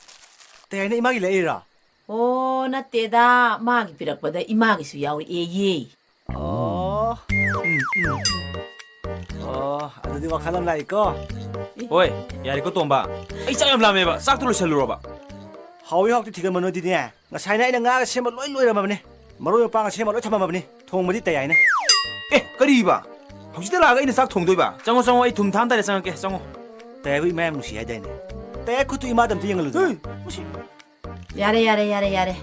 ꯇꯌꯥꯏꯅ ꯏꯃꯥꯒꯤ ꯂꯩꯔꯤꯔꯣ? ꯑꯣ, ꯅꯠꯇꯦꯗ, ꯃꯥꯒꯤ ꯄꯤꯔꯛꯄꯗ ꯏꯃꯥꯒꯤꯁꯨ ꯌꯥꯎꯔꯛꯑꯦꯌꯦ꯫ ꯑꯣ꯫ ꯎꯝ, ꯎꯝ꯫ ꯑꯣ, ꯑꯗꯨꯗꯤ ꯋꯥꯈꯜ ꯑꯃ ꯂꯥꯛꯏꯀꯣ꯫ ꯍꯣꯏ, ꯌꯥꯔꯦꯀꯣ, ꯇꯣꯝꯕ꯫ ꯑꯩ ꯆꯥꯛ ꯌꯥꯝ ꯂꯥꯝꯃꯦꯕ, ꯆꯥꯛꯇꯣ ꯂꯣꯏꯁꯜꯂꯨꯔꯣꯕ꯫ ꯍꯥꯎꯏ ꯍꯥꯎꯇꯦ ꯊꯤꯒꯟꯕꯅꯣꯗꯤꯅꯦ, ꯉꯁꯥꯏꯅ ꯑꯩꯅ ꯉꯥꯒ ꯁꯦꯝꯕ ꯂꯣꯏ ꯂꯣꯏꯔꯝꯃꯕꯅꯦ꯫ ꯃꯔꯣꯏ ꯃꯄꯥꯡꯒ ꯁꯦꯝꯕ ꯂꯣꯏ ꯊꯝꯃꯝꯃꯕꯅꯤ꯫ ꯊꯣꯡꯕꯗꯤ ꯇꯌꯥꯏꯅ꯫ ꯑꯦ, ꯀꯔꯤꯕ? ꯍꯧꯖꯤꯛꯇ ꯂꯥꯛꯑꯒ ꯑꯩꯅ ꯆꯥꯛ ꯊꯣꯡꯗꯣꯏꯕ? ꯆꯪꯉꯣ, ꯆꯪꯉꯣ, ꯑꯩ ꯊꯨꯝ ꯊꯥꯝ ꯇꯥꯔꯦ, ꯆꯪꯉꯛꯀꯦ, ꯆꯪꯉꯣ꯫ ꯇꯌꯥꯏꯕꯨ ꯏꯃꯥ ꯌꯥꯝ ꯅꯨꯡꯁꯤ ꯍꯥꯏꯗꯥꯏꯅꯦ? ꯇꯌꯥꯏ ꯈꯨꯠꯇꯨ ꯏꯃꯥꯗ ꯑꯝꯇ ꯌꯦꯡꯍꯜꯂꯨꯗꯅ꯫ ꯍꯦ, ꯃꯁꯤ ꯌꯥꯔꯦ, ꯌꯥꯔꯦ, ꯌꯥꯔꯦ, ꯌꯥꯔꯦ꯫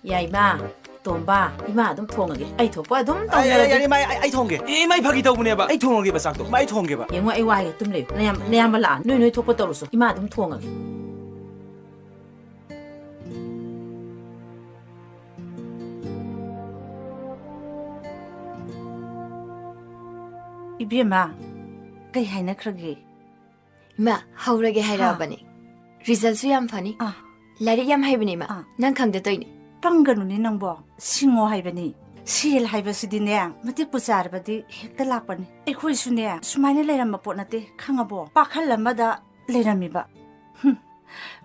ꯌꯥꯏꯃ, ꯇꯣꯝꯕ, ꯏꯃꯥ ꯑꯗꯨꯝ ꯊꯣꯡꯉꯒꯦ꯫ ꯑꯩ ꯊꯣꯛꯄ ꯑꯗꯨꯝ ꯑꯥ, ꯌꯥꯔꯦ, ꯇꯧꯖꯔꯒꯦ꯫ ꯌꯥꯔꯦ, ꯏꯃꯥ, ꯑꯩ, ꯑꯩ ꯊꯣꯡꯒꯦ꯫ ꯑꯦ, ꯏꯃꯥ, ꯑꯩ ꯐꯥꯒꯤ ꯇꯧꯕꯅꯦꯕ꯫ ꯑꯩ ꯊꯣꯡꯉꯒꯦꯕ ꯆꯥꯛꯇꯣ꯫ ꯏꯃꯥ, ꯑꯩ ꯊꯣꯡꯒꯦꯕ꯫ ꯌꯦꯡꯉꯣ, ꯑꯩ ꯋꯥ ꯍꯥꯏꯒꯦ, ꯇꯨꯝ ꯂꯩꯌꯨ꯫ ꯅꯌꯥꯝ-, ꯅꯌꯥꯝꯕ ꯂꯥꯛꯑ ꯅꯣꯏ, ꯅꯣꯏ ꯊꯣꯛꯄ ꯇꯧꯔꯨꯁꯨ꯫ ꯏꯃꯥ ꯑꯗꯨꯝ ꯊꯣꯡꯉꯒꯦ꯫ ꯏꯕꯦꯝꯃ, ꯀꯩ ꯍꯥꯏꯅꯈ꯭ꯔꯒꯦ? ꯏꯃꯥ, ꯍꯧꯔꯒꯦ ꯍꯥꯏꯔꯛꯑꯕꯅꯦ꯫ ꯍꯥ? Resultꯁꯨ ꯌꯥꯝ ꯐꯅꯤ꯫ ꯑꯥ꯫ ꯂꯥꯏꯔꯤꯛ ꯌꯥꯝ ꯍꯩꯕꯅꯦ, ꯏꯃꯥ꯫ ꯑꯥ꯫ ꯅꯪ ꯈꯪꯗ ꯇꯧꯏꯅꯦ꯫ ꯄꯪꯒꯅꯨꯅꯦ ꯅꯪꯕꯣ꯫ ꯁꯤꯡꯉꯣ ꯍꯥꯏꯕꯅꯤ꯫ ꯁꯦꯜ ꯍꯥꯏꯕꯁꯤꯗꯤꯅꯦ, ꯃꯇꯤꯛ ꯄꯨꯆꯥꯔꯕꯗꯤ ꯍꯦꯛꯇ ꯂꯥꯛꯄꯅꯤ꯫ ꯑꯩꯈꯣꯏꯁꯨꯅꯦ, ꯁꯨꯃꯥꯏꯅ ꯂꯩꯔꯝꯕ ꯄꯣꯠ ꯅꯠꯇꯦ, ꯈꯪꯉꯕꯣ? ꯄꯥꯈꯜ ꯑꯃꯗ ꯂꯩꯔꯝꯃꯤꯕ꯫ ꯍꯨꯝ,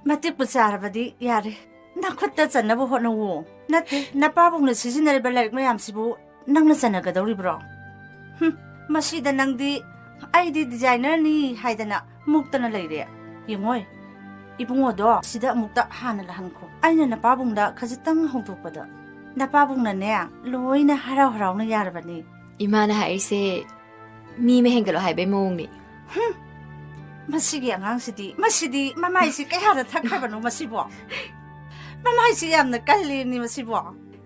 ꯃꯇꯤꯛꯄꯨ ꯆꯥꯔꯕꯗꯤ ꯌꯥꯔꯦ꯫ ꯅꯈꯨꯠꯇ ꯆꯟꯅꯕ ꯍꯣꯠꯅꯧꯋꯣ꯫ ꯅꯠꯇꯦ, ꯅꯄꯥꯕꯨꯡꯅ ꯁꯤꯖꯤꯟꯅꯔꯤꯕ ꯂꯥꯏꯔꯤꯛ ꯃꯌꯥꯝꯁꯤꯕꯨ ꯅꯪꯅ ꯆꯟꯅꯒꯗꯧꯔꯤꯕ꯭ꯔꯣ? ꯍꯨꯝ, ꯃꯁꯤꯗ ꯅꯪꯗꯤ ꯑꯩꯗꯤ ꯗꯤꯖꯥꯏꯅꯔꯅꯤ ꯍꯥꯏꯗꯅ ꯃꯨꯛꯇꯅ ꯂꯩꯔꯦ꯫ ꯌꯦꯡꯉꯣꯏ, ꯏꯕꯨꯡꯉꯣꯗꯣ ꯁꯤꯗ ꯑꯃꯨꯛꯇ ꯍꯥꯟꯅ ꯂꯥꯛꯍꯟꯈꯣ꯫ ꯑꯩꯅ ꯅꯄꯥꯕꯨꯡꯗ ꯈꯖꯤꯛꯇꯪ ꯍꯧꯗꯣꯛꯄꯗ ꯅꯄꯥꯕꯨꯡꯅꯅꯦ ꯂꯣꯏꯅ ꯍꯔꯥꯎ ꯍꯔꯥꯎꯅ ꯌꯥꯔꯕꯅꯤ꯫ ꯏꯃꯥꯅ ꯍꯥꯏꯔꯤꯁꯦ ꯃꯤ ꯑꯃ ꯍꯦꯟꯒꯠꯂꯣ ꯍꯥꯏꯕꯩ ꯃꯑꯣꯡꯅꯤ꯫ ꯍꯨꯝ! ꯃꯁꯤꯒꯤ ꯑꯉꯥꯡꯁꯤꯗꯤ, ꯃꯁꯤꯗꯤ ꯃꯃꯥꯏꯁꯤ ꯀꯌꯥꯗ ꯊꯛꯈ꯭ꯔꯕꯅꯣ ꯃꯁꯤꯕꯣ? ꯃꯃꯥꯏꯁꯤ ꯌꯥꯝꯅ ꯀꯜꯂꯤꯕꯅꯤ ꯃꯁꯤꯕꯣ꯫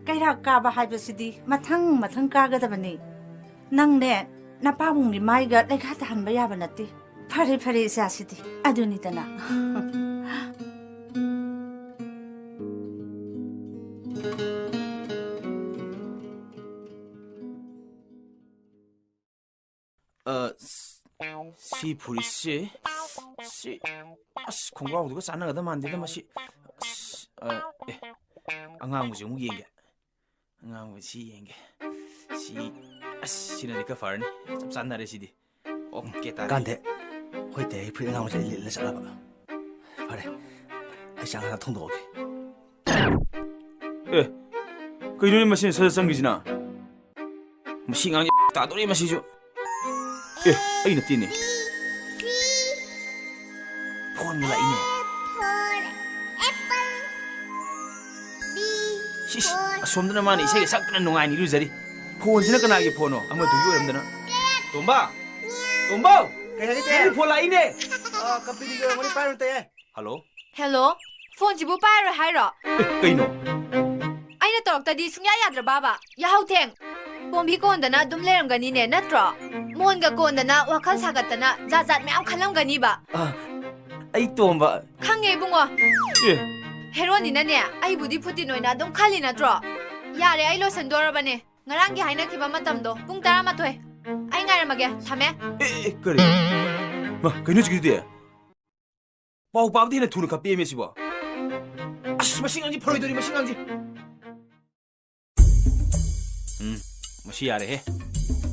ꯀꯩꯔꯥꯛ ꯀꯥꯕ ꯍꯥꯏꯕꯁꯤꯗꯤ ꯃꯊꯪ ꯃꯊꯪ ꯀꯥꯒꯗꯕꯅꯤ꯫ ꯅꯪꯅꯦ, ꯅꯄꯥꯕꯨꯡꯒꯤ ꯃꯥꯏꯒ ꯂꯩꯈꯥ ꯇꯥꯍꯟꯕ ꯌꯥꯕ ꯅꯠꯇꯦ꯫ ꯐꯔꯦ, ꯐꯔꯦ, ꯏꯆꯥꯁꯤꯗꯤ꯫ ꯑꯗꯨꯅꯤꯗꯅ꯫ ꯑ, ꯁ-, ꯁꯤ ꯐꯨꯔꯤꯠꯁꯦ, ꯁꯤ, ꯑꯁ, ꯈꯣꯡꯒ꯭ꯔꯥꯎꯗꯨꯒ ꯆꯥꯟꯅꯒꯗꯕ ꯃꯥꯟꯗꯦꯗ ꯃꯁꯤ꯫ ꯑꯁ, ꯑ, ꯑꯦ, ꯑꯉꯥꯡꯕꯁꯦ ꯑꯃꯨꯛ ꯌꯦꯡꯒꯦ꯫ ꯑꯉꯥꯡꯕ ꯁꯤ ꯌꯦꯡꯒꯦ꯫ ꯁꯤ, ꯑꯁ, ꯁꯤꯅꯗꯤ ꯈꯔ ꯐꯔꯅꯤ꯫ ꯆꯞ ꯆꯥꯟꯅꯔꯦ ꯁꯤꯗꯤ꯫ ꯑꯣꯀꯦ ꯇꯥꯔꯦ꯫ ꯀꯥꯟꯗꯦ꯫ ꯍꯣꯏ ꯇꯦ, ꯑꯩ ꯐꯨꯔꯤꯠ ꯑꯉꯥꯡꯕꯁꯦ ꯑꯩ ꯂꯤꯠꯂ ꯆꯠꯂꯕ꯫ ꯐꯔꯦ꯫ ꯑꯩ ꯆꯥ ꯉꯥꯛꯇ ꯊꯣꯡꯗꯣꯛꯑꯒꯦ꯫ ꯑꯦ, ꯀꯩꯅꯣꯅꯦ ꯃꯁꯤꯅ ꯁꯠ ꯁꯠ ꯆꯪꯈꯤꯁꯤꯅ? ꯃꯁꯤ ꯑꯉꯥꯡꯁꯦ ꯇꯥꯗꯣꯔꯦ ꯃꯁꯤꯁꯨ꯫ ꯑꯦ, ꯑꯩ ꯅꯠꯇꯦꯅꯦ꯫ ꯐꯣꯟꯒ ꯂꯥꯛꯏꯅꯦ꯫ ꯁꯤꯁ, ꯑꯁꯣꯝꯗꯅ ꯃꯥꯅ ꯏꯁꯩꯒ ꯁꯛꯇꯅ ꯅꯨꯡꯉꯥꯏꯅ ꯏꯔꯨꯖꯔꯤ꯫ ꯐꯣꯟꯁꯤꯅ ꯀꯅꯥꯒꯤ ꯐꯣꯟꯅꯣ? ꯑꯃꯗꯨꯒꯤ ꯑꯣꯏꯔꯝꯗꯅ꯫ ꯇꯣꯝꯕ! ꯇꯣꯝꯕ! ꯀꯩ ꯍꯥꯏꯒꯦ, ꯇꯦ? ꯅꯪꯒꯤ ꯐꯣꯟ ꯂꯥꯛꯏꯅꯦ! ꯑ, ꯀꯝꯄꯦꯅꯤꯒꯤ ꯑꯣꯏꯔꯝꯒꯅꯤ, ꯄꯥꯏꯔꯨ, ꯇꯦ꯫ ꯍꯜꯂꯣ? ꯍꯦꯜꯂꯣ? ꯐꯣꯟꯁꯤꯕꯨ ꯄꯥꯏꯔꯣꯏ ꯍꯥꯏꯔꯣ? ꯑꯦ, ꯀꯩꯅꯣ? ꯑꯩꯅ ꯇꯧꯔꯛꯇꯗꯤ ꯁꯨꯡꯌꯥ ꯌꯥꯗ꯭ꯔꯕꯕ? ꯌꯥꯍꯧ ꯊꯦꯡ꯫ ꯇꯣꯝꯕꯤ ꯀꯣꯟꯗꯅ ꯑꯗꯨꯝ ꯂꯩꯔꯝꯒꯅꯤꯅꯦ, ꯅꯠꯇ꯭ꯔꯣ? ꯃꯣꯟꯒ ꯀꯣꯟꯗꯅ ꯋꯥꯈꯜ ꯁꯥꯒꯠꯇꯅ ꯖꯥꯠ ꯖꯥꯠ ꯃꯌꯥꯝ ꯈꯜꯂꯝꯒꯅꯤꯕ꯫ ꯑ, ꯑꯩ ꯇꯣꯝꯕ꯫ ꯈꯪꯉꯦ ꯏꯕꯨꯡꯉꯣ꯫ ꯑꯦ꯫ ꯍꯦꯔꯣꯅꯤꯅꯅꯦ, ꯑꯩꯕꯨꯗꯤ ꯐꯨꯇꯤꯟ ꯑꯣꯏꯅ ꯑꯗꯨꯝ ꯈꯜꯂꯤ ꯅꯠꯇ꯭ꯔꯣ? ꯌꯥꯔꯦ, ꯑꯩ ꯂꯣꯏꯁꯟꯗꯣꯔꯕꯅꯦ꯫ ꯉꯔꯥꯡꯒꯤ ꯍꯥꯏꯅꯈꯤꯕ ꯃꯇꯝꯗꯣ ꯄꯨꯡ ꯇꯔꯥꯃꯥꯊꯣꯏ꯫ ꯑꯩ ꯉꯥꯏꯔꯝꯃꯒꯦ, ꯊꯝꯃꯦ꯫ ꯑꯦ, ꯑꯦ, ꯀꯔꯤ? ꯃꯥ, ꯀꯩꯅꯣ ꯍꯧꯖꯤꯛꯀꯤꯗꯨꯗꯤ? ꯄꯥꯎ ꯄꯥꯕꯗꯤ ꯍꯦꯟꯅ ꯊꯨꯅ ꯈꯞꯄꯦꯃꯦ ꯁꯤꯕꯣ꯫ ꯑꯁ, ꯃꯁꯤ ꯑꯉꯥꯡꯁꯤ ꯐꯔꯣꯏꯗꯧꯔꯤ, ꯃꯁꯤ ꯑꯉꯥꯡꯁꯤ꯫ ꯎꯝ, ꯃꯁꯤ ꯌꯥꯔꯦꯍꯦ꯫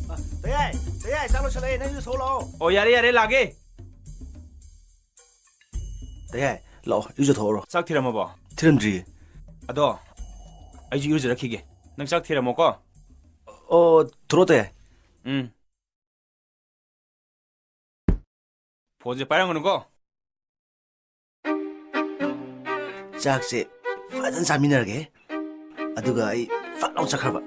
ꯑ, ꯇꯌꯥꯏ, ꯇꯌꯥꯏ, ꯆꯥꯛ ꯂꯣꯏꯁꯜꯂꯛꯑꯦ, ꯅꯪꯁꯨ ꯁꯣꯛ ꯂꯥꯛꯑꯣ꯫ ꯑꯣ, ꯌꯥꯔꯦ, ꯌꯥꯔꯦ, ꯂꯥꯛꯑꯒꯦ꯫ ꯇꯌꯥꯏ, ꯂꯥꯛꯑꯣ, ꯏꯔꯨꯖꯊꯣꯛꯎꯔꯣ꯫ ꯆꯥꯛ ꯊꯤꯔꯝꯃꯕꯣ? ꯊꯤꯔꯝꯗ꯭ꯔꯤꯌꯦ꯫ ꯑꯗꯣ, ꯑꯩꯁꯨ ꯏꯔꯨꯖꯔꯛꯈꯤꯒꯦ꯫ ꯅꯪ ꯆꯥꯛ ꯊꯤꯔꯝꯃꯣꯀꯣ꯫ ꯑꯣ, ꯊꯣꯛꯂꯛꯑꯣ ꯇꯥꯏ꯫ ꯎꯝ꯫ ꯐꯣꯟꯁꯦ ꯄꯥꯏꯔꯝꯒꯅꯨꯀꯣ꯫ ꯆꯥꯛꯁꯦ ꯐꯖꯅ ꯆꯥꯃꯤꯟꯅꯔꯒꯦ꯫ ꯑꯗꯨꯒ ꯑꯩ ꯐꯠ ꯂꯥꯎ ꯆꯠꯈ꯭ꯔꯕ꯫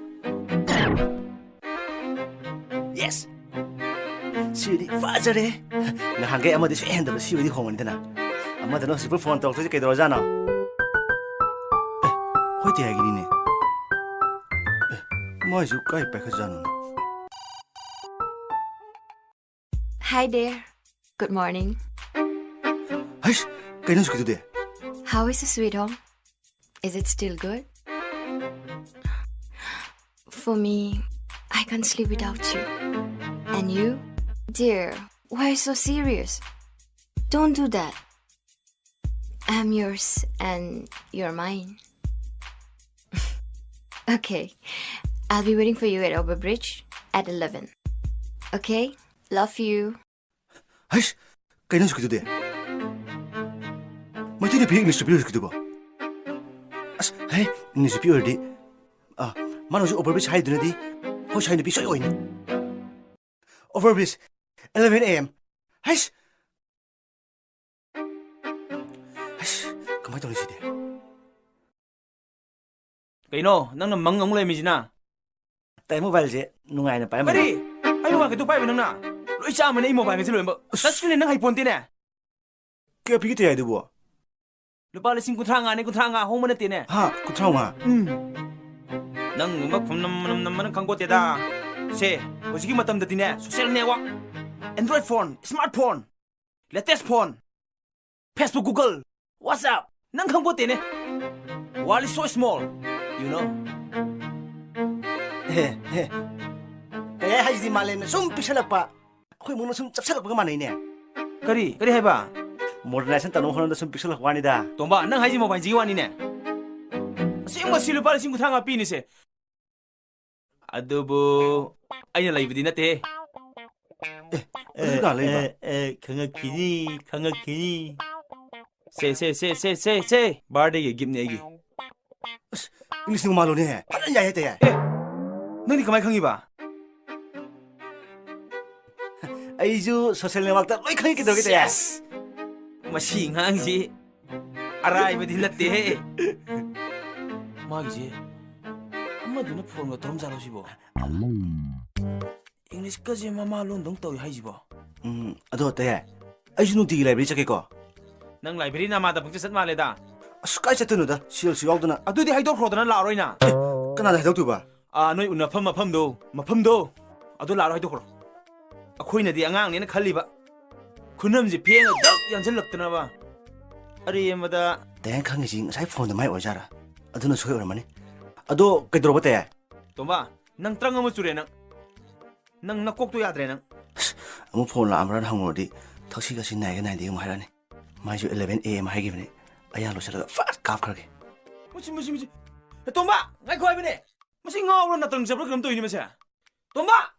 Yes! ꯁꯤꯗꯤ ꯐꯖꯔꯦ꯫ ꯅꯍꯥꯟꯈꯩ ꯑꯃꯗꯤ ꯁꯨꯛꯍꯦꯟ ꯍꯦꯟꯗꯕ ꯁꯤ ꯑꯣꯏꯗꯤ ꯍꯣꯡꯉꯅꯤꯗꯅ꯫ ꯑꯃꯗꯨꯅ ꯍꯧꯖꯤꯛꯄꯨ ꯐꯣꯟ ꯇꯧꯔꯛꯇꯣꯏꯁꯦ ꯀꯩꯗꯧꯔꯖꯥꯠꯅꯣ? ꯑꯦ, ꯍꯣꯏ ꯇꯦ ꯍꯥꯏꯒꯤꯅꯤꯅꯦ꯫ ꯑꯦ, ꯃꯥꯏꯁꯨ ꯀꯥꯏ ꯄꯥꯏꯈꯠꯖꯥꯠꯅꯣꯅꯦ? Hi there. Good morning. ꯍꯩꯁ, ꯀꯩꯅꯣ ꯍꯧꯖꯤꯛꯀꯤꯗꯨꯗꯤ? How is the sweet home? Is it still good? For me, I can't sleep without you. And you? Dear, why so serious? Don't do that. I'm yours and you're mine. Okay. I'll be waiting for you at Overbridge at eleven. Okay? Love you. ꯍꯩꯁ! ꯀꯩꯅꯣ ꯍꯧꯖꯤꯛꯀꯤꯗꯨꯗꯤ? ꯃꯩꯇꯩ ꯅꯨꯄꯤ English ꯅꯨꯄꯤ ꯍꯧꯖꯤꯛꯀꯤꯗꯨꯕꯣ? ꯑꯁ, ꯍꯦ, English ꯅꯨꯄꯤ ꯑꯣꯏꯔꯗꯤ, ꯑ, ꯃꯥꯅ ꯍꯧꯖꯤꯛ Overbridge ꯍꯥꯏꯗꯨꯅꯗꯤ ꯑꯩꯈꯣꯏ ꯁ꯭ꯋꯥꯏ ꯅꯨꯄꯤ ꯁꯣꯏ ꯑꯣꯏꯅꯤ꯫ Overbridge, eleven A M. ꯍꯩꯁ! ꯍꯩꯁ! ꯀꯃꯥꯏꯅ ꯇꯧꯅꯤ ꯁꯤꯗꯤ? ꯀꯩꯅꯣ, ꯅꯪꯅ ꯃꯪ ꯑꯃꯨꯛ ꯂꯩꯔꯝꯃꯤꯁꯤꯅ? ꯇꯥꯏ, mobileꯁꯦ ꯅꯨꯡꯉꯥꯏꯅ ꯄꯥꯏꯔꯝꯕꯅꯤ꯫ ꯀꯔꯤ? ꯑꯩ mobileꯒ ꯀꯩꯗꯧ ꯄꯥꯏꯕ ꯅꯪꯅ? ꯂꯣꯏ ꯆꯥꯝꯃꯅꯤ ꯑꯩ mobileꯒꯁꯦ ꯂꯣꯏꯅꯃꯛ꯫ ꯑꯁ! Touch screenꯅꯦ ꯅꯪ ꯍꯩꯄꯣꯟꯇꯦꯅꯦ꯫ ꯀꯌꯥ ꯄꯤꯒꯦ ꯇꯥꯏ ꯑꯗꯨꯕꯣ? ꯂꯨꯄꯥ ꯂꯤꯁꯤꯡ ꯀꯨꯟꯊ꯭ꯔꯥ ꯃꯉꯥꯅꯦ, ꯀꯨꯟꯊ꯭ꯔꯥ ꯃꯉꯥ, ꯍꯣꯡꯕ ꯅꯠꯇꯦꯅꯦ꯫ ꯍꯥ, ꯀꯨꯟꯊ꯭ꯔꯥ ꯃꯉꯥ? ꯎꯝ꯫ ꯅꯪꯒꯨꯝꯕ ꯐꯣꯟ ꯅꯝ-, ꯅꯝ-, ꯅꯝꯕꯅ ꯈꯪꯄꯣꯠꯇꯦꯗ꯫ ꯁꯦ, ꯍꯧꯖꯤꯛꯀꯤ ꯃꯇꯝꯗꯗꯤꯅꯦ, social network, Android phone, smartphone, latest phone, Facebook, Google, WhatsApp, ꯅꯪ ꯈꯪꯄꯣꯠꯇꯦꯅꯦ꯫ World is so small, you know. ꯍꯦ, ꯍꯦ꯫ ꯀꯩ ꯍꯥꯏꯁꯤꯗꯤ ꯃꯥꯂꯦꯝꯅ ꯁꯨꯝ ꯄꯤꯛꯁꯜꯂꯛꯄ, ꯑꯩꯈꯣꯏ ꯏꯃꯨꯡꯅ ꯁꯨꯝ ꯆꯞꯁꯜꯂꯛꯄꯒ ꯃꯥꯟꯅꯩꯅꯦ꯫ ꯀꯔꯤ? ꯀꯔꯤ ꯍꯥꯏꯕ? Modernization ꯇꯧꯅꯕ ꯍꯣꯠꯅꯕꯗ ꯁꯨꯝ ꯄꯤꯛꯁꯜꯂꯛꯄ ꯋꯥꯅꯤꯗ꯫ ꯇꯣꯝꯕ, ꯅꯪ ꯍꯥꯏꯁꯤ mobileꯁꯤꯒꯤ ꯋꯥꯅꯤꯅꯦ꯫ ꯑꯁꯦꯡꯕ ꯁꯤ ꯂꯨꯄꯥ ꯂꯤꯁꯤꯡ ꯀꯨꯟꯊ꯭ꯔꯥ ꯃꯉꯥ ꯄꯤꯅꯤꯁꯦ꯫ ꯑꯗꯨꯕꯨ ꯑꯩꯅ ꯂꯩꯕꯗꯤ ꯅꯠꯇꯦ꯫ ꯑꯦ, ꯑꯗꯨ ꯀꯅꯥ ꯂꯩꯕ? ꯑꯦ, ꯑꯦ, ꯈꯪꯉꯛꯈꯤꯅꯤ, ꯈꯪꯉꯛꯈꯤꯅꯤ꯫ ꯁꯦ, ꯁꯦ, ꯁꯦ, ꯁꯦ, ꯁꯦ, ꯁꯦ꯫ Birthdayꯒꯤ giftꯅꯦ ꯑꯩꯒꯤ꯫ ꯑꯁ, Englishꯅ ꯃꯃꯥꯂꯣꯟꯅꯦꯍꯦ꯫ ꯐꯖꯅ ꯌꯥꯏꯍꯦ, ꯇꯌꯥꯏ꯫ ꯑꯦ, ꯅꯪꯗꯤ ꯀꯃꯥꯏ ꯈꯪꯉꯤꯕ? ꯑꯩꯁꯨ social networkꯇ ꯂꯣꯏ ꯈꯪꯉꯤ ꯀꯩꯗꯧꯔꯒꯦ, ꯇꯌꯥꯏ? ꯁꯦꯁ! ꯃꯁꯤ ꯑꯉꯥꯡꯁꯤ ꯑꯔꯥꯏꯕꯗꯤ ꯅꯠꯇꯦꯍꯦ꯫ ꯃꯥꯒꯤꯁꯦ ꯑꯃꯗꯨꯅ ꯐꯣꯟꯒ ꯇꯧꯔꯝꯖꯥꯠꯂꯣ ꯁꯤꯕꯣ? Englishꯀꯁꯦ ꯃꯃꯥ ꯂꯣꯟꯗꯧ ꯇꯧꯏ ꯍꯥꯏꯁꯤꯕꯣ? ꯎꯝ, ꯑꯗꯣ ꯇꯌꯥꯏ, ꯑꯩꯁꯨ ꯅꯨꯡꯇꯤꯒꯤ library ꯆꯠꯀꯦꯀꯣ꯫ ꯅꯪ library ꯅꯃꯥꯗ ꯄꯪꯆꯠ ꯆꯠ ꯃꯥꯜꯂꯦꯗ꯫ ꯑꯁ, ꯀꯥꯏ ꯆꯠꯇꯣꯏꯅꯣꯗ? ꯁꯦꯜꯁꯨ ꯌꯥꯎꯗꯅ꯫ ꯑꯗꯨꯗꯤ ꯍꯥꯏꯗꯣꯛꯈ꯭ꯔꯣꯗꯅ ꯂꯥꯛꯑꯔꯣꯏꯅ꯫ ꯑꯦ, ꯀꯅꯥꯗ ꯍꯥꯏꯗꯣꯛꯇꯣꯏꯕ? ꯑꯥ, ꯅꯣꯏ ꯎꯅꯐꯝ ꯃꯐꯝꯗꯣ, ꯃꯐꯝꯗꯣ, ꯑꯗꯨ ꯂꯥꯛꯑꯔꯣꯏ ꯍꯥꯏꯗꯣꯛꯈ꯭ꯔꯣ꯫ ꯑꯩꯈꯣꯏꯅꯗꯤ ꯑꯉꯥꯡꯅꯦꯅ ꯈꯜꯂꯤꯕ꯫ ꯈꯨꯅꯝꯁꯦ ꯐꯦꯡꯉ ꯗꯛ ꯌꯥꯟꯁꯤꯜꯂꯛꯇꯅꯕ꯫ ꯑꯔꯦꯝꯕꯗ꯫ ꯇꯌꯥꯏꯅ ꯈꯪꯉꯤꯁꯤ ꯉꯁꯥꯏ ꯐꯣꯟꯗ ꯃꯥꯏ ꯑꯣꯏꯔꯖꯥꯠꯔꯥ? ꯑꯗꯨꯅ ꯁꯣꯏ ꯑꯣꯏꯔꯝꯃꯅꯤ꯫ ꯑꯗꯣ ꯀꯩꯗꯧꯔꯕ, ꯇꯌꯥꯏ? ꯇꯣꯝꯕ, ꯅꯪ ꯇ꯭ꯔꯪ ꯑꯃ ꯆꯨꯔꯦ ꯅꯪ꯫ ꯅꯪ ꯅꯀꯣꯛꯇꯣ ꯌꯥꯗ꯭ꯔꯦ ꯅꯪ꯫ ꯑꯁ, ꯑꯃꯨꯛ ꯐꯣꯟ ꯂꯥꯛꯑꯝꯕ꯭ꯔꯥꯅ ꯍꯪꯉꯨꯔꯗꯤ ꯊꯛꯁꯤ ꯈꯥꯁꯤ ꯅꯥꯏꯒ ꯅꯥꯏꯗꯦ ꯑꯃꯨꯛ ꯍꯥꯏꯔꯛꯑꯅꯤ꯫ ꯃꯥꯏꯁꯨ eleven A M ꯍꯥꯏꯈꯤꯕꯅꯤ꯫ ꯑꯩ ꯂꯣꯏꯁꯤꯜꯂꯒ ꯐꯠ ꯀꯥꯞꯈ꯭ꯔꯒꯦ꯫ ꯃꯁꯤ, ꯃꯁꯤ, ꯃꯁꯤ꯫ ꯑꯦ, ꯇꯣꯝꯕ, ꯉꯥꯏꯈꯣ ꯍꯥꯏꯕꯅꯦ꯫ ꯃꯁꯤ ꯉꯥꯎꯕ꯭ꯔꯥ ꯅꯥꯇꯪ ꯆꯠꯄ꯭ꯔꯥ ꯀꯩꯅꯣꯝ ꯇꯧꯏꯅꯦ ꯃꯁꯦ꯫ ꯇꯣꯝꯕ!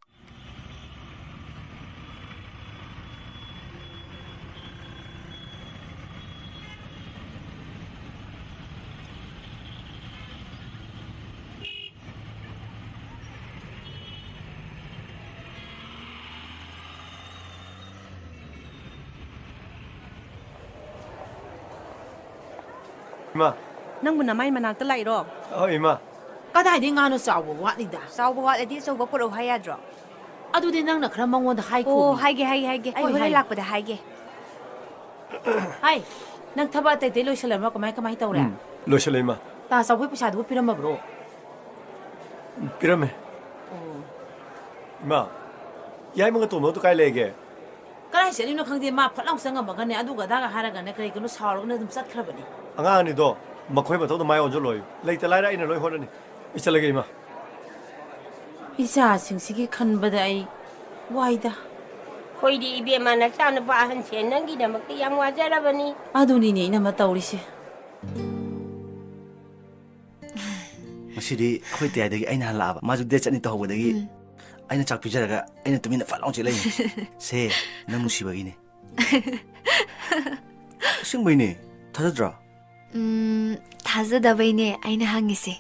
ꯏꯃꯥ꯫ ꯅꯪꯕꯨ ꯅꯃꯥꯏ ꯃꯅꯥꯛꯇ ꯂꯥꯛꯏꯔꯣ? ꯍꯣꯏ, ꯏꯃꯥ꯫ ꯀꯗꯥꯏꯗꯩ ꯉꯥꯅꯣ, ꯆꯥꯎꯕ ꯋꯥꯠꯂꯤꯗ꯫ ꯆꯥꯎꯕ ꯋꯥꯠꯂꯗꯤ ꯑꯆꯧꯕ ꯄꯨꯔꯛꯎ ꯍꯥꯏ ꯌꯥꯗ꯭ꯔꯣ? ꯑꯗꯨꯗꯤ ꯅꯪꯅ ꯈꯔ ꯃꯉꯣꯟꯗ ꯍꯥꯏꯈꯣ꯫ ꯑꯣ, ꯍꯥꯏꯒꯦ, ꯍꯥꯏꯒꯦ, ꯍꯥꯏꯒꯦ꯫ ꯑꯩ ꯍꯣꯏ, ꯍꯣꯔꯦꯟ ꯍꯥꯏꯒꯦ꯫ ꯂꯥꯛꯄꯗ ꯍꯥꯏꯒꯦ꯫ ꯍꯥꯏ, ꯅꯪ ꯊꯕꯛ ꯑꯇꯩ ꯑꯇꯩ ꯂꯣꯏꯁꯜꯂꯝꯃ ꯀꯃꯥꯏ, ꯀꯃꯥꯏ ꯇꯧꯔꯦ? ꯎꯝ, ꯂꯣꯏꯁꯜꯂꯦ, ꯏꯃꯥ꯫ ꯇꯥ ꯆꯥꯎꯕꯒꯤ ꯄꯩꯁꯥꯗꯨꯕꯨ ꯄꯤꯔꯝꯃꯕ꯭ꯔꯣ? ꯄꯤꯔꯝꯃꯦ꯫ ꯑꯣ꯫ ꯏꯃꯥ, ꯌꯥꯏꯃꯒ ꯇꯣꯝꯕꯗꯣ ꯀꯥꯏ ꯂꯩꯒꯦ? ꯀꯗꯥꯏ ꯆꯠꯂꯤꯅꯣ ꯈꯪꯗꯦ, ꯃꯥ ꯐꯠ ꯂꯥꯎ ꯆꯪꯉꯝꯃꯒꯅꯦ, ꯑꯗꯨꯒ ꯑꯗꯥꯒ ꯍꯥꯏꯔꯒꯅꯦ, ꯀꯔꯤ ꯀꯩꯅꯣ ꯁꯥꯎꯔꯒꯅꯦ ꯑꯗꯨꯝ ꯆꯠꯈ꯭ꯔꯕꯅꯤ꯫ ꯑꯉꯥꯡ ꯑꯅꯤꯗꯣ ꯃꯈꯣꯏ ꯃꯊꯧꯗ ꯃꯥꯏ ꯑꯣꯟꯁꯤꯜꯂꯣꯌꯨ꯫ ꯂꯩꯇ ꯂꯥꯏꯔ ꯑꯩꯅ ꯂꯣꯏ ꯍꯣꯠꯅꯅꯤ꯫ ꯑꯩ ꯆꯠꯂꯒꯦ, ꯏꯃꯥ꯫ ꯏꯆꯥꯁꯤꯡꯁꯤꯒꯤ ꯈꯟꯕꯗ ꯑꯩ ꯋꯥꯏꯗ꯫ ꯍꯣꯏꯗꯤ ꯏꯕꯦꯝꯃ, ꯅꯆꯥꯅꯨꯄꯥ ꯑꯍꯟꯁꯦ ꯅꯪꯒꯤꯗꯃꯛꯇ ꯌꯥꯝ ꯋꯥꯖꯔꯕꯅꯤ꯫ ꯑꯗꯨꯅꯤꯅꯦ ꯏꯅꯝꯃ ꯇꯧꯔꯤꯁꯦ꯫ ꯉꯁꯤꯗꯤ ꯑꯩꯈꯣꯏ ꯇꯌꯥꯏꯗꯒꯤ ꯑꯩꯅ ꯍꯜꯂꯛꯑꯕ꯫ ꯃꯥꯁꯨ date ꯆꯠꯅꯤ ꯇꯧꯍꯧꯕꯗꯒꯤ ꯎꯝ꯫ ꯑꯩꯅ ꯆꯥꯛ ꯄꯤꯖꯔꯒ ꯑꯩꯅ ꯇꯨꯃꯤꯟꯅ ꯐꯠ ꯂꯥꯎ ꯆꯦꯜꯂꯛꯏꯅꯦ꯫ ꯁꯦ, ꯅꯪ ꯅꯨꯡꯁꯤꯕꯒꯤꯅꯦ꯫ ꯑꯁꯦꯡꯕꯩꯅꯦ꯫ ꯊꯥꯖꯗ꯭ꯔꯣ? ꯎꯝ, ꯊꯥꯖꯗꯕꯩꯅꯦ ꯑꯩꯅ ꯍꯪꯉꯤꯁꯦ꯫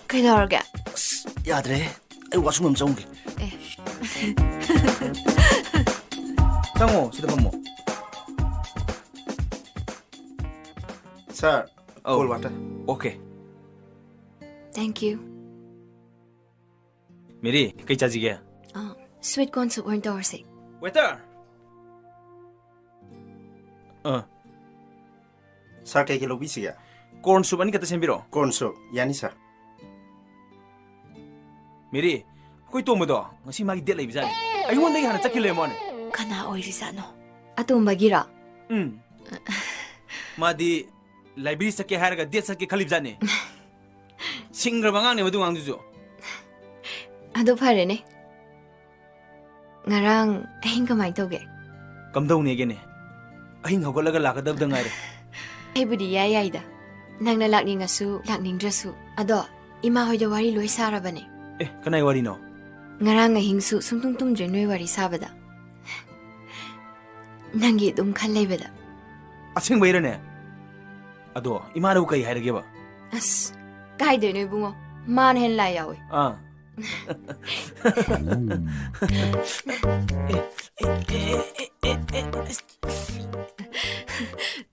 ꯀꯩꯗꯧꯔꯒꯦ? ꯑꯁ, ꯌꯥꯗ꯭ꯔꯦꯍꯦ꯫ ꯑꯩ washroom ꯑꯃ ꯆꯪꯉꯨꯒꯦ꯫ ꯑꯦ꯫ ꯆꯪꯉꯣ, ꯁꯤꯗ ꯐꯝꯃꯣ꯫ Sir, ꯑꯧ꯫ Cold water꯫ Okay꯫ Thank you꯫ Mary, ꯀꯩ ꯆꯥꯁꯤꯒꯦ? ꯑ, sweet corn soup ꯑꯣꯏꯅ ꯇꯧꯔꯁꯦ꯫ Waiter! ꯑ꯫ Sir, ꯀꯩ ꯀꯩ ꯂꯧꯕꯤꯁꯤꯒꯦ? Corn soup ꯑꯅꯤ ꯈꯛꯇ ꯁꯦꯝꯕꯤꯔꯣ꯫ Corn soup, ꯌꯥꯅꯤ, sir꯫ ꯃꯦꯔꯤ, ꯑꯩꯈꯣꯏ ꯇꯣꯝꯕꯗꯣ ꯉꯁꯤ ꯃꯥꯒꯤ date ꯂꯩꯕꯖꯥꯠꯅꯤ꯫ ꯑꯩꯉꯣꯟꯗꯒꯤ ꯍꯥꯟꯅ ꯆꯠꯈꯤ ꯂꯩꯔꯝꯃꯦ ꯋꯥꯅꯦ꯫ ꯀꯅꯥ ꯑꯣꯏꯔꯤꯖꯥꯠꯅꯣ? ꯑꯇꯣꯝꯕꯒꯤꯔꯣ? ꯎꯝ꯫ ꯃꯥꯗꯤ library ꯆꯠꯀꯦ ꯍꯥꯏꯔꯒ date ꯆꯠꯀꯦ ꯈꯜꯂꯤꯕꯖꯥꯠꯅꯤ꯫ ꯁꯤꯡꯈ꯭ꯔꯕ ꯑꯉꯥꯡꯅꯦ ꯃꯗꯨ ꯑꯉꯥꯡꯗꯨꯁꯨ꯫ ꯑꯗꯨ ꯐꯔꯦꯅꯦ꯫ ꯉꯔꯥꯡ ꯑꯍꯤꯡ ꯀꯃꯥꯏ ꯇꯧꯒꯦ? ꯀꯝꯗꯧꯅꯦꯒꯦꯅꯦ? ꯑꯍꯤꯡ ꯍꯧꯒꯠꯂꯒ ꯂꯥꯛꯀꯗꯕꯗ ꯉꯥꯏꯔꯦ꯫ ꯑꯩꯕꯨꯗꯤ ꯏꯌꯥ ꯌꯥꯏꯗ꯫ ꯅꯪꯅ ꯂꯥꯛꯅꯤꯡꯉꯁꯨ, ꯂꯥꯛꯅꯤꯡꯗ꯭ꯔꯁꯨ꯫ ꯑꯗꯣ, ꯏꯃꯥ ꯍꯣꯏꯗ ꯋꯥꯔꯤ ꯂꯣꯏ ꯁꯥꯔꯕꯅꯦ꯫ ꯑꯦ, ꯀꯅꯥꯏ ꯋꯥꯔꯤꯅꯣ? ꯉꯔꯥꯡ ꯑꯍꯤꯡꯁꯨ ꯁꯨꯡꯇꯨꯝ ꯇꯨꯝꯗ꯭ꯔꯦ ꯅꯣꯏ ꯋꯥꯔꯤ ꯁꯥꯕꯗ꯫ ꯅꯪꯒꯤ ꯑꯗꯨꯝ ꯈꯜ ꯂꯩꯕꯗ꯫ ꯑꯁꯦꯡꯕꯩꯔꯅꯦ? ꯑꯗꯣ ꯏꯃꯥꯅꯕꯨ ꯀꯩ ꯍꯥꯏꯔꯒꯦꯕ? ꯑꯁ, ꯀꯥꯏꯗꯩꯅꯣ ꯏꯕꯨꯡꯉꯣ? ꯃꯥꯅ ꯍꯦꯟꯅ ꯂꯥꯏ ꯌꯥꯎꯋꯦ꯫ ꯑꯥ꯫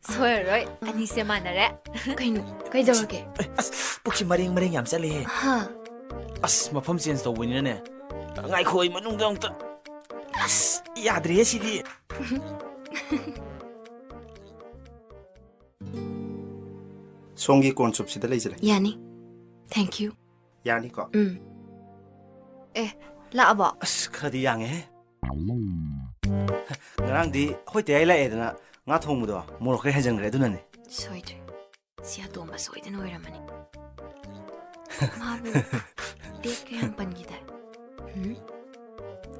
ꯁꯣꯏꯔꯔꯣꯏ, ꯑꯅꯤꯁꯦ ꯃꯥꯟꯅꯔꯦ꯫ ꯀꯩꯅꯣ? ꯀꯩꯗꯧꯔꯒꯦ? ꯑꯁ, ꯄꯨꯛꯁꯤ ꯃꯔꯦꯡ ꯃꯔꯦꯡ ꯌꯥꯝ ꯆꯠꯂꯦꯍꯦ꯫ ꯍꯥ? ꯑꯁ, ꯃꯐꯝ change ꯇꯧꯕꯅꯤꯅꯅꯦ꯫ ꯉꯥꯏꯈꯣ, ꯑꯩ ꯃꯅꯨꯡꯗ ꯑꯝꯇ꯫ ꯑꯁ, ꯌꯥꯗ꯭ꯔꯦꯍꯦ ꯁꯤꯗꯤ꯫ ꯁꯣꯝꯒꯤ corn soupꯁꯤꯗ ꯂꯩꯖꯔꯦ꯫ ꯌꯥꯅꯤ꯫ Thank you꯫ ꯌꯥꯅꯤꯀꯣ? ꯎꯝ꯫ ꯑꯦ, ꯂꯥꯛꯑꯕꯣ? ꯑꯁ, ꯈꯔꯗꯤ ꯌꯥꯡꯉꯦꯍꯦ꯫ ꯉꯔꯥꯡꯗꯤ ꯑꯩꯈꯣꯏ ꯇꯌꯥꯏ ꯂꯥꯛꯑꯦꯗꯅ ꯉꯥ ꯊꯣꯡꯕꯗꯣ ꯃꯣꯔꯣꯛ ꯈꯔ ꯍꯦꯟꯖꯟꯈ꯭ꯔꯦ, ꯑꯗꯨꯅꯅꯦ꯫ ꯁꯣꯏꯗ꯭ꯔꯦ꯫ ꯁꯤ ꯑꯇꯣꯝꯕ ꯁꯣꯏꯗꯅ ꯑꯣꯏꯔꯝꯃꯅꯤ꯫ ꯃꯥꯕꯨ date ꯀꯌꯥꯝ ꯄꯟꯈꯤꯗꯥꯏ? ꯎꯝ?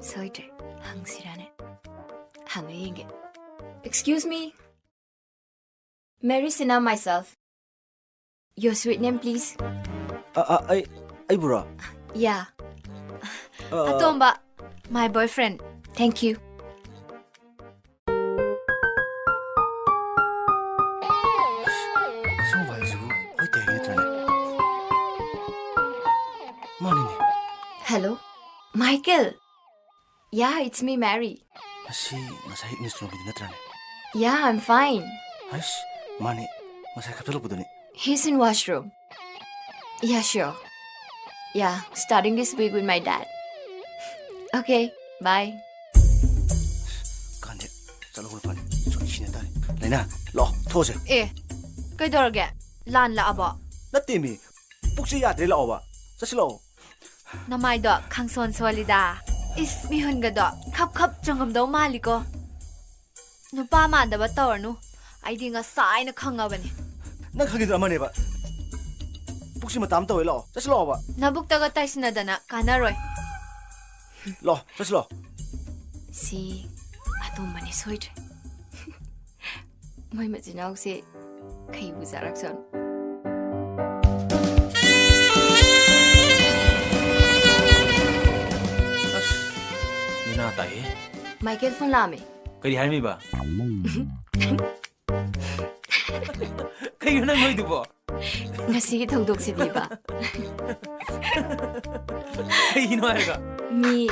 ꯁꯣꯏꯗ꯭ꯔꯦ꯫ ꯍꯪꯁꯤꯔꯥꯅꯦ? ꯍꯪꯉ ꯌꯦꯡꯒꯦ꯫ Excuse me. Mary Sinha myself. Your sweet name, please. ꯑ, ꯑ, ꯑꯩ, ꯑꯩꯕꯨꯔꯣ? Yeah. ꯑꯇꯣꯝꯕ, my boyfriend. Thank you. ꯑꯁꯤꯒꯨꯝꯕ ꯍꯥꯏꯁꯤꯕꯨ ꯑꯩꯈꯣꯏ ꯇꯦꯒꯤ ꯅꯠꯇ꯭ꯔꯅꯦ? ꯃꯥꯅꯤꯅꯦ꯫ Hello, Michael. Yeah, it's me, Mary. ꯃꯁꯤ ꯉꯁꯥꯏ ꯏꯪꯂꯤꯁ ꯂꯣꯟꯕꯗꯨ ꯅꯠꯇ꯭ꯔꯅꯦ? Yeah, I'm fine. ꯑꯁ, ꯃꯥꯅꯦ, ꯉꯁꯥꯏ ꯀꯥꯞꯊꯣꯛꯂꯛꯄꯗꯨꯅꯤ꯫ He's in washroom. Yeah, sure. Yeah, starting this week with my dad. Okay, bye. ꯀꯥꯟꯗꯦ, ꯆꯠꯂꯧꯕꯅ ꯐꯅꯤ꯫ ꯁꯣꯏ ꯁꯤꯅ ꯇꯥꯔꯦ꯫ ꯂꯩꯅꯥ, ꯂꯥꯛꯑꯣ, ꯊꯣꯛꯑꯁꯦ꯫ ꯑꯦ, ꯀꯩꯗꯧꯔꯒꯦ? ꯂꯥꯟ ꯂꯥꯛꯑꯕꯣ? ꯅꯠꯇꯦꯃꯤ, ꯄꯨꯛꯁꯦ ꯌꯥꯗ꯭ꯔꯦ, ꯂꯥꯛꯑꯣꯕ꯫ ꯆꯠꯁꯤ ꯂꯥꯛꯑꯣ꯫ ꯅꯃꯥꯏꯗꯣ ꯈꯪꯁꯣꯟ ꯁꯣꯜꯂꯤꯗ꯫ ꯏꯁ, ꯃꯤꯍꯨꯟꯒꯗꯣ ꯈꯞ ꯈꯞ ꯆꯣꯡꯉꯝꯗꯧ ꯃꯥꯜꯂꯤꯀꯣ꯫ ꯅꯨꯄꯥ ꯃꯥꯟꯗꯕ ꯇꯧꯔꯅꯨ꯫ ꯑꯩꯗꯤ ꯉꯁꯥꯏꯅ ꯈꯪꯉꯕꯅꯤ꯫ ꯅꯪ ꯈꯪꯉꯤꯗꯣ ꯑꯃꯅꯦꯕ꯫ ꯄꯨꯛꯁꯤ ꯃꯇꯥ ꯑꯃ ꯇꯧꯋꯦ, ꯂꯥꯛꯑꯣ꯫ ꯆꯠꯁꯤ ꯂꯥꯛꯑꯣꯕ꯫ ꯅꯕꯨꯛꯇꯒ ꯇꯥꯏꯁꯤꯟꯅꯗꯅ ꯀꯥꯟꯅꯔꯣꯏ꯫ ꯂꯥꯛꯑꯣ, ꯆꯠꯁꯤ ꯂꯥꯛꯑꯣ꯫ ꯁꯤ ꯑꯇꯣꯝꯕꯅꯦ ꯁꯣꯏꯗ꯭ꯔꯦ꯫ ꯃꯣꯏ ꯃꯆꯤꯟ ꯃꯅꯥꯎꯁꯦ ꯈꯩꯕꯨ ꯆꯥꯔꯛꯆꯅꯨ꯫ ꯑꯁ, ꯃꯤꯅꯥ ꯇꯥꯏꯍꯦ꯫ ꯃꯥꯏꯀꯦꯜ ꯐꯣꯟ ꯂꯥꯛꯑꯝꯃꯦ꯫ ꯀꯔꯤ ꯍꯥꯏꯔꯝꯃꯤꯕ? ꯀꯩꯅꯣ ꯅꯪ ꯅꯣꯏꯗꯨꯕꯣ? ꯉꯁꯤꯒꯤ ꯊꯧꯗꯣꯛꯁꯤꯗꯤꯕ꯫ ꯀꯩꯒꯤꯅꯣ ꯍꯥꯏꯔꯒ? ꯃꯤ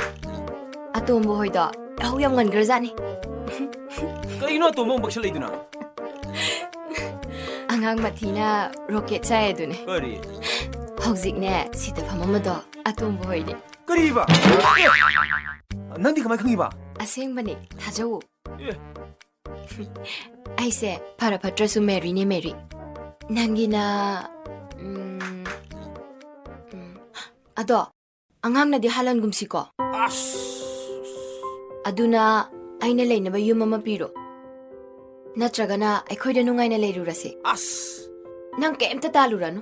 ꯑꯇꯣꯝꯕ ꯍꯣꯏꯗꯣ ꯌꯥꯍꯧ ꯌꯥꯝ ꯉꯟꯈ꯭ꯔꯖꯥꯠꯅꯤ꯫ ꯀꯩꯒꯤꯅꯣ ꯑꯇꯣꯝꯕ ꯑꯃꯨꯛ ꯄꯛꯁꯜꯂꯛꯏꯗꯨꯅ? ꯑꯉꯥꯡ ꯃꯊꯤꯅ ꯔꯣꯀꯦꯠ ꯆꯥꯏ ꯑꯗꯨꯅꯦ꯫ ꯀꯔꯤ? ꯍꯧꯖꯤꯛꯅꯦ ꯁꯤꯗ ꯐꯝꯃꯝꯕꯗꯣ ꯑꯇꯣꯝꯕ ꯍꯣꯏꯅꯦ꯫ ꯀꯔꯤꯕ? ꯑꯦ! ꯅꯪꯗꯤ ꯀꯃꯥꯏ ꯈꯪꯉꯤꯕ? ꯑꯁꯦꯡꯕꯅꯦ, ꯊꯥꯖꯧ꯫ ꯑꯦ! ꯑꯩꯁꯦ ꯐꯔ ꯐꯠꯇ꯭ꯔꯁꯨ ꯃꯦꯔꯤꯅꯦ, ꯃꯦꯔꯤ꯫ ꯅꯪꯒꯤꯅ, ꯎꯝ, ꯎꯝ, ꯑꯗꯣ ꯑꯉꯥꯡꯅꯗꯤ ꯍꯥꯜꯍꯟꯒꯨꯝꯁꯤꯀꯣ꯫ ꯑꯁ! ꯑꯗꯨꯅ ꯑꯩꯅ ꯂꯩꯅꯕ ꯌꯨꯝ ꯑꯃ ꯄꯤꯔꯣ꯫ ꯅꯠꯇ꯭ꯔꯒꯅ ꯑꯩꯈꯣꯏꯗ ꯅꯨꯡꯉꯥꯏꯅ ꯂꯩꯔꯨꯔꯁꯦ꯫ ꯑꯁ! ꯅꯪ ꯀꯩꯝꯇ ꯇꯥꯜꯂꯨꯔꯅꯨ꯫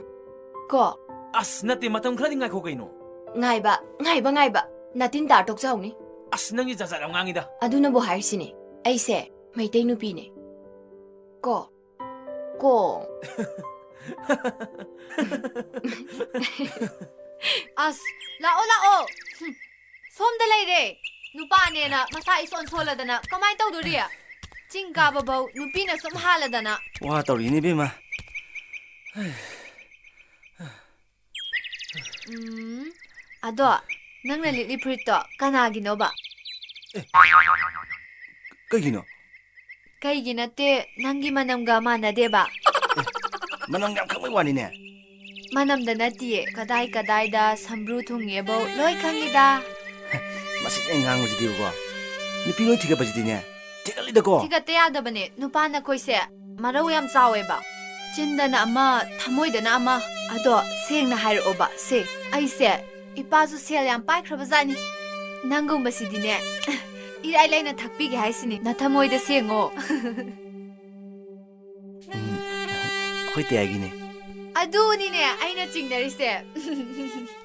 ꯀꯣ? ꯑꯁ, ꯅꯠꯇꯦ, ꯃꯇꯝ ꯈꯔꯗꯤ ꯉꯥꯏꯈꯣ ꯀꯩꯅꯣ꯫ ꯉꯥꯏꯕ, ꯉꯥꯏꯕ, ꯉꯥꯏꯕ꯫ ꯅꯥꯇꯤꯟ ꯇꯥꯔ ꯇꯣꯛꯆꯍꯧꯅꯤ꯫ ꯑꯁ, ꯅꯪꯒꯤ ꯖꯥꯠ ꯖꯥꯠ ꯌꯥꯝ ꯉꯥꯡꯉꯤꯗ꯫ ꯑꯗꯨꯅꯕꯨ ꯍꯥꯏꯔꯤꯁꯤꯅꯦ, ꯑꯩꯁꯦ ꯃꯩꯇꯩ ꯅꯨꯄꯤꯅꯦ꯫ ꯀꯣ? ꯀꯣ? ꯑꯁ, ꯂꯥꯛꯑꯣ, ꯂꯥꯛꯑꯣ꯫ ꯍꯨꯝ, ꯁꯣꯝꯗ ꯂꯩꯔꯦ꯫ ꯅꯨꯄꯥꯅꯦꯅ ꯃꯁꯥ ꯏꯁꯣꯟ ꯁꯣꯜꯂꯗꯅ ꯀꯃꯥꯏ ꯇꯧꯗꯣꯔꯤ? ꯆꯤꯡ ꯀꯥꯕꯐꯧ ꯅꯨꯄꯤꯅ ꯁꯨꯝ ꯍꯥꯜꯂꯗꯅ꯫ ꯋꯥ ꯇꯧꯔꯤꯅꯤ, ꯏꯕꯦꯝꯃ꯫ ꯎꯝ, ꯑꯗꯣ ꯅꯪꯅ ꯂꯤꯠꯂꯤ ꯐꯨꯔꯤꯠꯇꯣ ꯀꯅꯥꯒꯤꯅꯣꯕ? ꯑꯦ, ꯀꯩꯒꯤꯅꯣ? ꯀꯩꯒꯤ ꯅꯠꯇꯦ, ꯅꯪꯒꯤ ꯃꯅꯝꯒ ꯃꯥꯟꯅꯗꯦꯕ꯫ ꯑꯦ, ꯃꯅꯝ ꯌꯥꯝ ꯈꯪꯕꯩ ꯋꯥꯅꯤꯅꯦ꯫ ꯃꯅꯝꯗ ꯅꯠꯇꯤꯌꯦ, ꯀꯗꯥꯏ ꯀꯗꯥꯏꯗ ꯁꯝꯕ꯭ꯔꯨ ꯊꯨꯡꯉꯦꯕꯧ ꯂꯣꯏ ꯈꯪꯉꯤꯗ꯫ ꯃꯁꯤ ꯑꯩ ꯉꯥꯡꯕꯁꯤꯗꯤꯕꯀꯣ, ꯅꯨꯄꯤ ꯂꯣꯏ ꯊꯤꯒꯠꯄꯁꯤꯗꯤꯅꯦ, ꯊꯤꯒꯠꯂꯤꯗꯀꯣ꯫ ꯊꯤꯒꯠꯇ ꯌꯥꯗꯕꯅꯦ, ꯅꯨꯄꯥ ꯅꯈꯣꯏꯁꯦ ꯃꯔꯧ ꯌꯥꯝ ꯆꯥꯎꯋꯦꯕ꯫ ꯆꯤꯟꯗꯅ ꯑꯃ, ꯊꯃꯣꯏꯗꯅ ꯑꯃ꯫ ꯑꯗꯣ ꯁꯦꯡꯅ ꯍꯥꯏꯔꯛꯑꯣꯕ, ꯁꯦ, ꯑꯩꯁꯦ ꯏꯄꯥꯁꯨ ꯁꯦꯜ ꯌꯥꯝ ꯄꯥꯏꯈ꯭ꯔꯕꯖꯥꯠꯅꯤ꯫ ꯅꯪꯒꯨꯝꯕꯁꯤꯗꯤꯅꯦ, ꯏꯔꯥꯏ ꯂꯥꯏꯅ ꯊꯛꯄꯤꯒꯦ ꯍꯥꯏꯁꯤꯅꯤ꯫ ꯅꯊꯃꯣꯏꯗ ꯁꯦꯡꯉꯣ꯫ ꯎꯝ, ꯑꯩꯈꯣꯏ ꯇꯌꯥꯏꯒꯤꯅꯦ꯫ ꯑꯗꯨꯅꯤꯅꯦ ꯑꯩꯅ ꯆꯤꯡꯅꯔꯤꯁꯦ꯫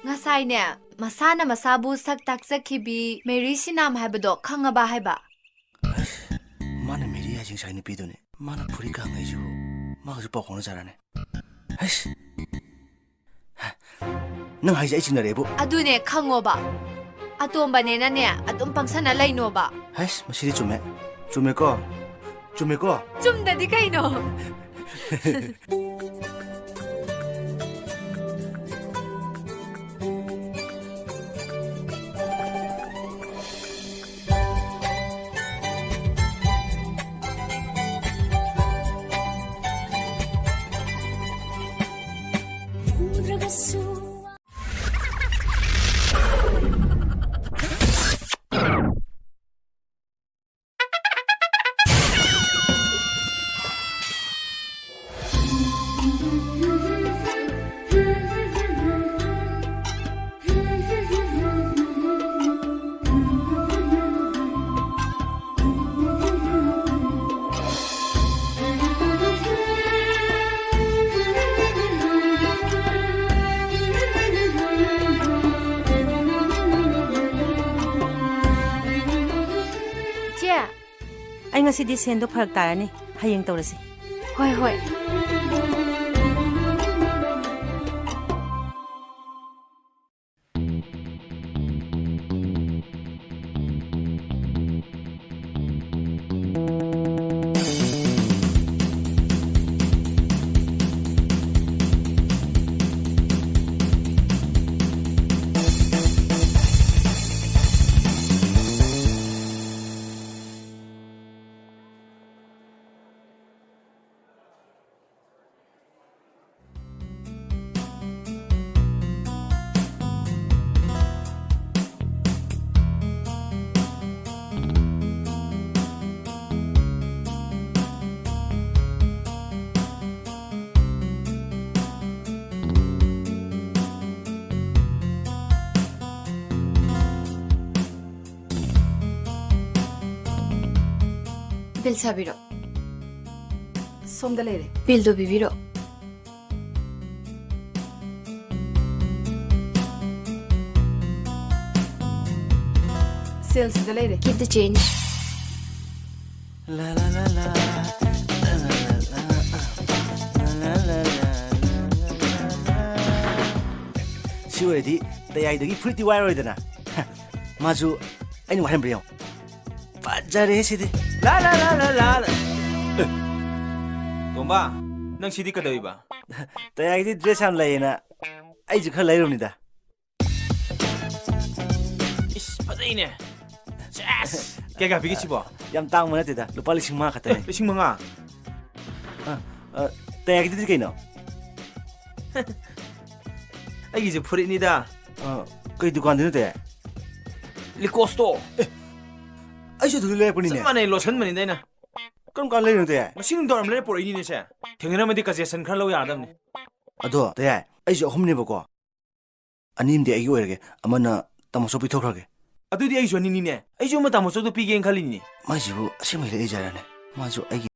ꯉꯁꯥꯏꯅꯦ, ꯃꯁꯥꯅ ꯃꯁꯥꯕꯨ ꯁꯛ ꯇꯥꯛꯆꯈꯤꯕꯤ ꯃꯦꯔꯤ ꯁꯤꯅꯥꯝ ꯍꯥꯏꯕꯗꯣ ꯈꯪꯉꯕ ꯍꯥꯏꯕ? ꯑꯁ, ꯃꯥꯅ ꯃꯦꯔꯤ ꯍꯥꯏꯁꯤ ꯉꯁꯥꯏ ꯅꯨꯄꯤꯗꯨꯅꯦ꯫ ꯃꯥꯅ ꯐꯨꯔꯤꯠꯀ ꯍꯪꯉꯛꯏꯁꯤꯕꯨ, ꯃꯥꯒꯁꯨ ꯄꯥꯎ ꯐꯥꯎꯅꯖꯥꯔꯅꯦ꯫ ꯑꯁ, ꯅꯪ ꯍꯥꯏꯁꯦ ꯑꯩ ꯆꯤꯡꯅꯔꯦꯕꯨ꯫ ꯑꯗꯨꯅꯦ, ꯈꯪꯉꯣꯕ꯫ ꯑꯇꯣꯝꯕꯅꯦꯅꯅꯦ, ꯑꯗꯨꯝ ꯄꯪꯁꯟꯅ ꯂꯩꯅꯣꯕ꯫ ꯍꯩꯁ, ꯃꯁꯤꯗꯤ ꯆꯨꯝꯃꯦ꯫ ꯆꯨꯝꯃꯦꯀꯣ? ꯆꯨꯝꯃꯦꯀꯣ? ꯆꯨꯝꯗꯗꯤ ꯀꯩꯅꯣ? ꯏꯆꯦ, ꯑꯩ ꯉꯁꯤꯗꯤ ꯁꯦꯟꯗꯣ ꯐꯔꯛ ꯇꯥꯔꯅꯤ, ꯍꯌꯦꯡ ꯇꯧꯔꯁꯤ꯫ ꯍꯣꯏ, ꯍꯣꯏ꯫ ꯕꯤꯜ ꯁꯥꯕꯤꯔꯣ꯫ ꯁꯣꯝꯗ ꯂꯩꯔꯦ꯫ ꯕꯤꯜꯗꯣ ꯄꯤꯕꯤꯔꯣ꯫ ꯁꯦꯜꯁꯤꯗ ꯂꯩꯔꯦ꯫ Keep the change. ꯁꯤ ꯑꯣꯏꯔꯗꯤ ꯇꯌꯥꯏꯗꯒꯤ ꯐꯨꯔꯤꯠꯇꯤ ꯋꯥꯏꯔꯣꯏꯗꯅ꯫ ꯃꯥꯁꯨ ꯑꯩꯅ ꯋꯥꯏꯍꯟꯕ꯭ꯔꯥ ꯌꯦꯡꯉꯣ꯫ ꯐꯖꯔꯦ ꯁꯤꯗꯤ꯫ ꯂꯥ, ꯂꯥ, ꯂꯥ, ꯂꯥ, ꯂꯥ, ꯂꯥ꯫ ꯑꯦ, ꯇꯣꯝꯕ, ꯅꯪ ꯁꯤꯗꯤ ꯀꯩꯗꯧꯔꯤꯕ? ꯇꯌꯥꯏꯒꯤꯗꯤ dress ꯌꯥꯝ ꯂꯩꯌꯦꯅ ꯑꯩꯁꯨ ꯈꯔ ꯂꯩꯔꯨꯕꯅꯤꯗ꯫ ꯏꯁ, ꯐꯖꯩꯅꯦ꯫ ꯁꯦꯁ! ꯀꯌꯥ ꯀꯌꯥ ꯄꯤꯒꯦ ꯁꯤꯕꯣ? ꯌꯥꯝ ꯇꯥꯡꯕ ꯅꯠꯇꯦꯗ, ꯂꯨꯄꯥ ꯂꯤꯁꯤꯡ ꯃꯉꯥ ꯈꯛꯇꯅꯦ꯫ ꯂꯤꯁꯤꯡ ꯃꯉꯥ? ꯑ, ꯑ, ꯇꯌꯥꯏꯒꯤꯗꯨꯗꯤ ꯀꯩꯅꯣ? ꯑꯩꯒꯤꯁꯦ ꯐꯨꯔꯤꯠꯅꯤꯗ꯫ ꯑ, ꯀꯩ ꯗꯨꯀꯥꯟꯗꯩꯅꯣ ꯇꯌꯥꯏ? ꯂꯤꯀꯣꯁꯇꯣ꯫ ꯑꯦ, ꯑꯩꯁꯨ ꯑꯗꯨꯗ ꯂꯩꯔꯛꯄꯅꯤꯅꯦ꯫ ꯆꯞ ꯃꯥꯟꯅꯩ, ꯂꯣꯠꯁꯟꯕꯅꯤꯗ ꯑꯩꯅ꯫ ꯀꯔꯝ ꯀꯥꯟ ꯂꯩꯔꯤꯅꯣ ꯇꯌꯥꯏ? ꯉꯁꯤ ꯅꯨꯡꯗꯥꯡꯋꯥꯏꯔꯝ ꯂꯩꯔ ꯄꯨꯔꯛꯏꯅꯤꯅꯦ ꯁꯦ꯫ ꯊꯦꯡꯅꯔꯝꯃꯗꯤ concession ꯈꯔ ꯂꯧ ꯌꯥꯒꯗꯕꯅꯤ꯫ ꯑꯗꯣ ꯇꯌꯥꯏ, ꯑꯩꯁꯨ ꯑꯍꯨꯝꯅꯦꯕꯀꯣ꯫ ꯑꯅꯤ ꯑꯃꯗꯤ ꯑꯩꯒꯤ ꯑꯣꯏꯔꯒꯦ, ꯑꯃꯅ ꯇꯥꯃꯣ ꯆꯧ ꯄꯤꯊꯣꯛꯈ꯭ꯔꯒꯦ꯫ ꯑꯗꯨꯗꯤ ꯑꯩꯁꯨ ꯑꯅꯤꯅꯤꯅꯦ꯫ ꯑꯩꯁꯨ ꯑꯃ ꯇꯥꯃꯣ ꯆꯧꯗꯣ ꯄꯤꯒꯦꯅ ꯈꯜꯂꯤꯅꯤꯅꯦ꯫ ꯃꯥꯏꯁꯤꯕꯨ ꯑꯁꯦꯡꯕꯩ ꯂꯩꯖꯔꯅꯦ? ꯃꯥꯁꯨ ꯑꯩꯒꯤ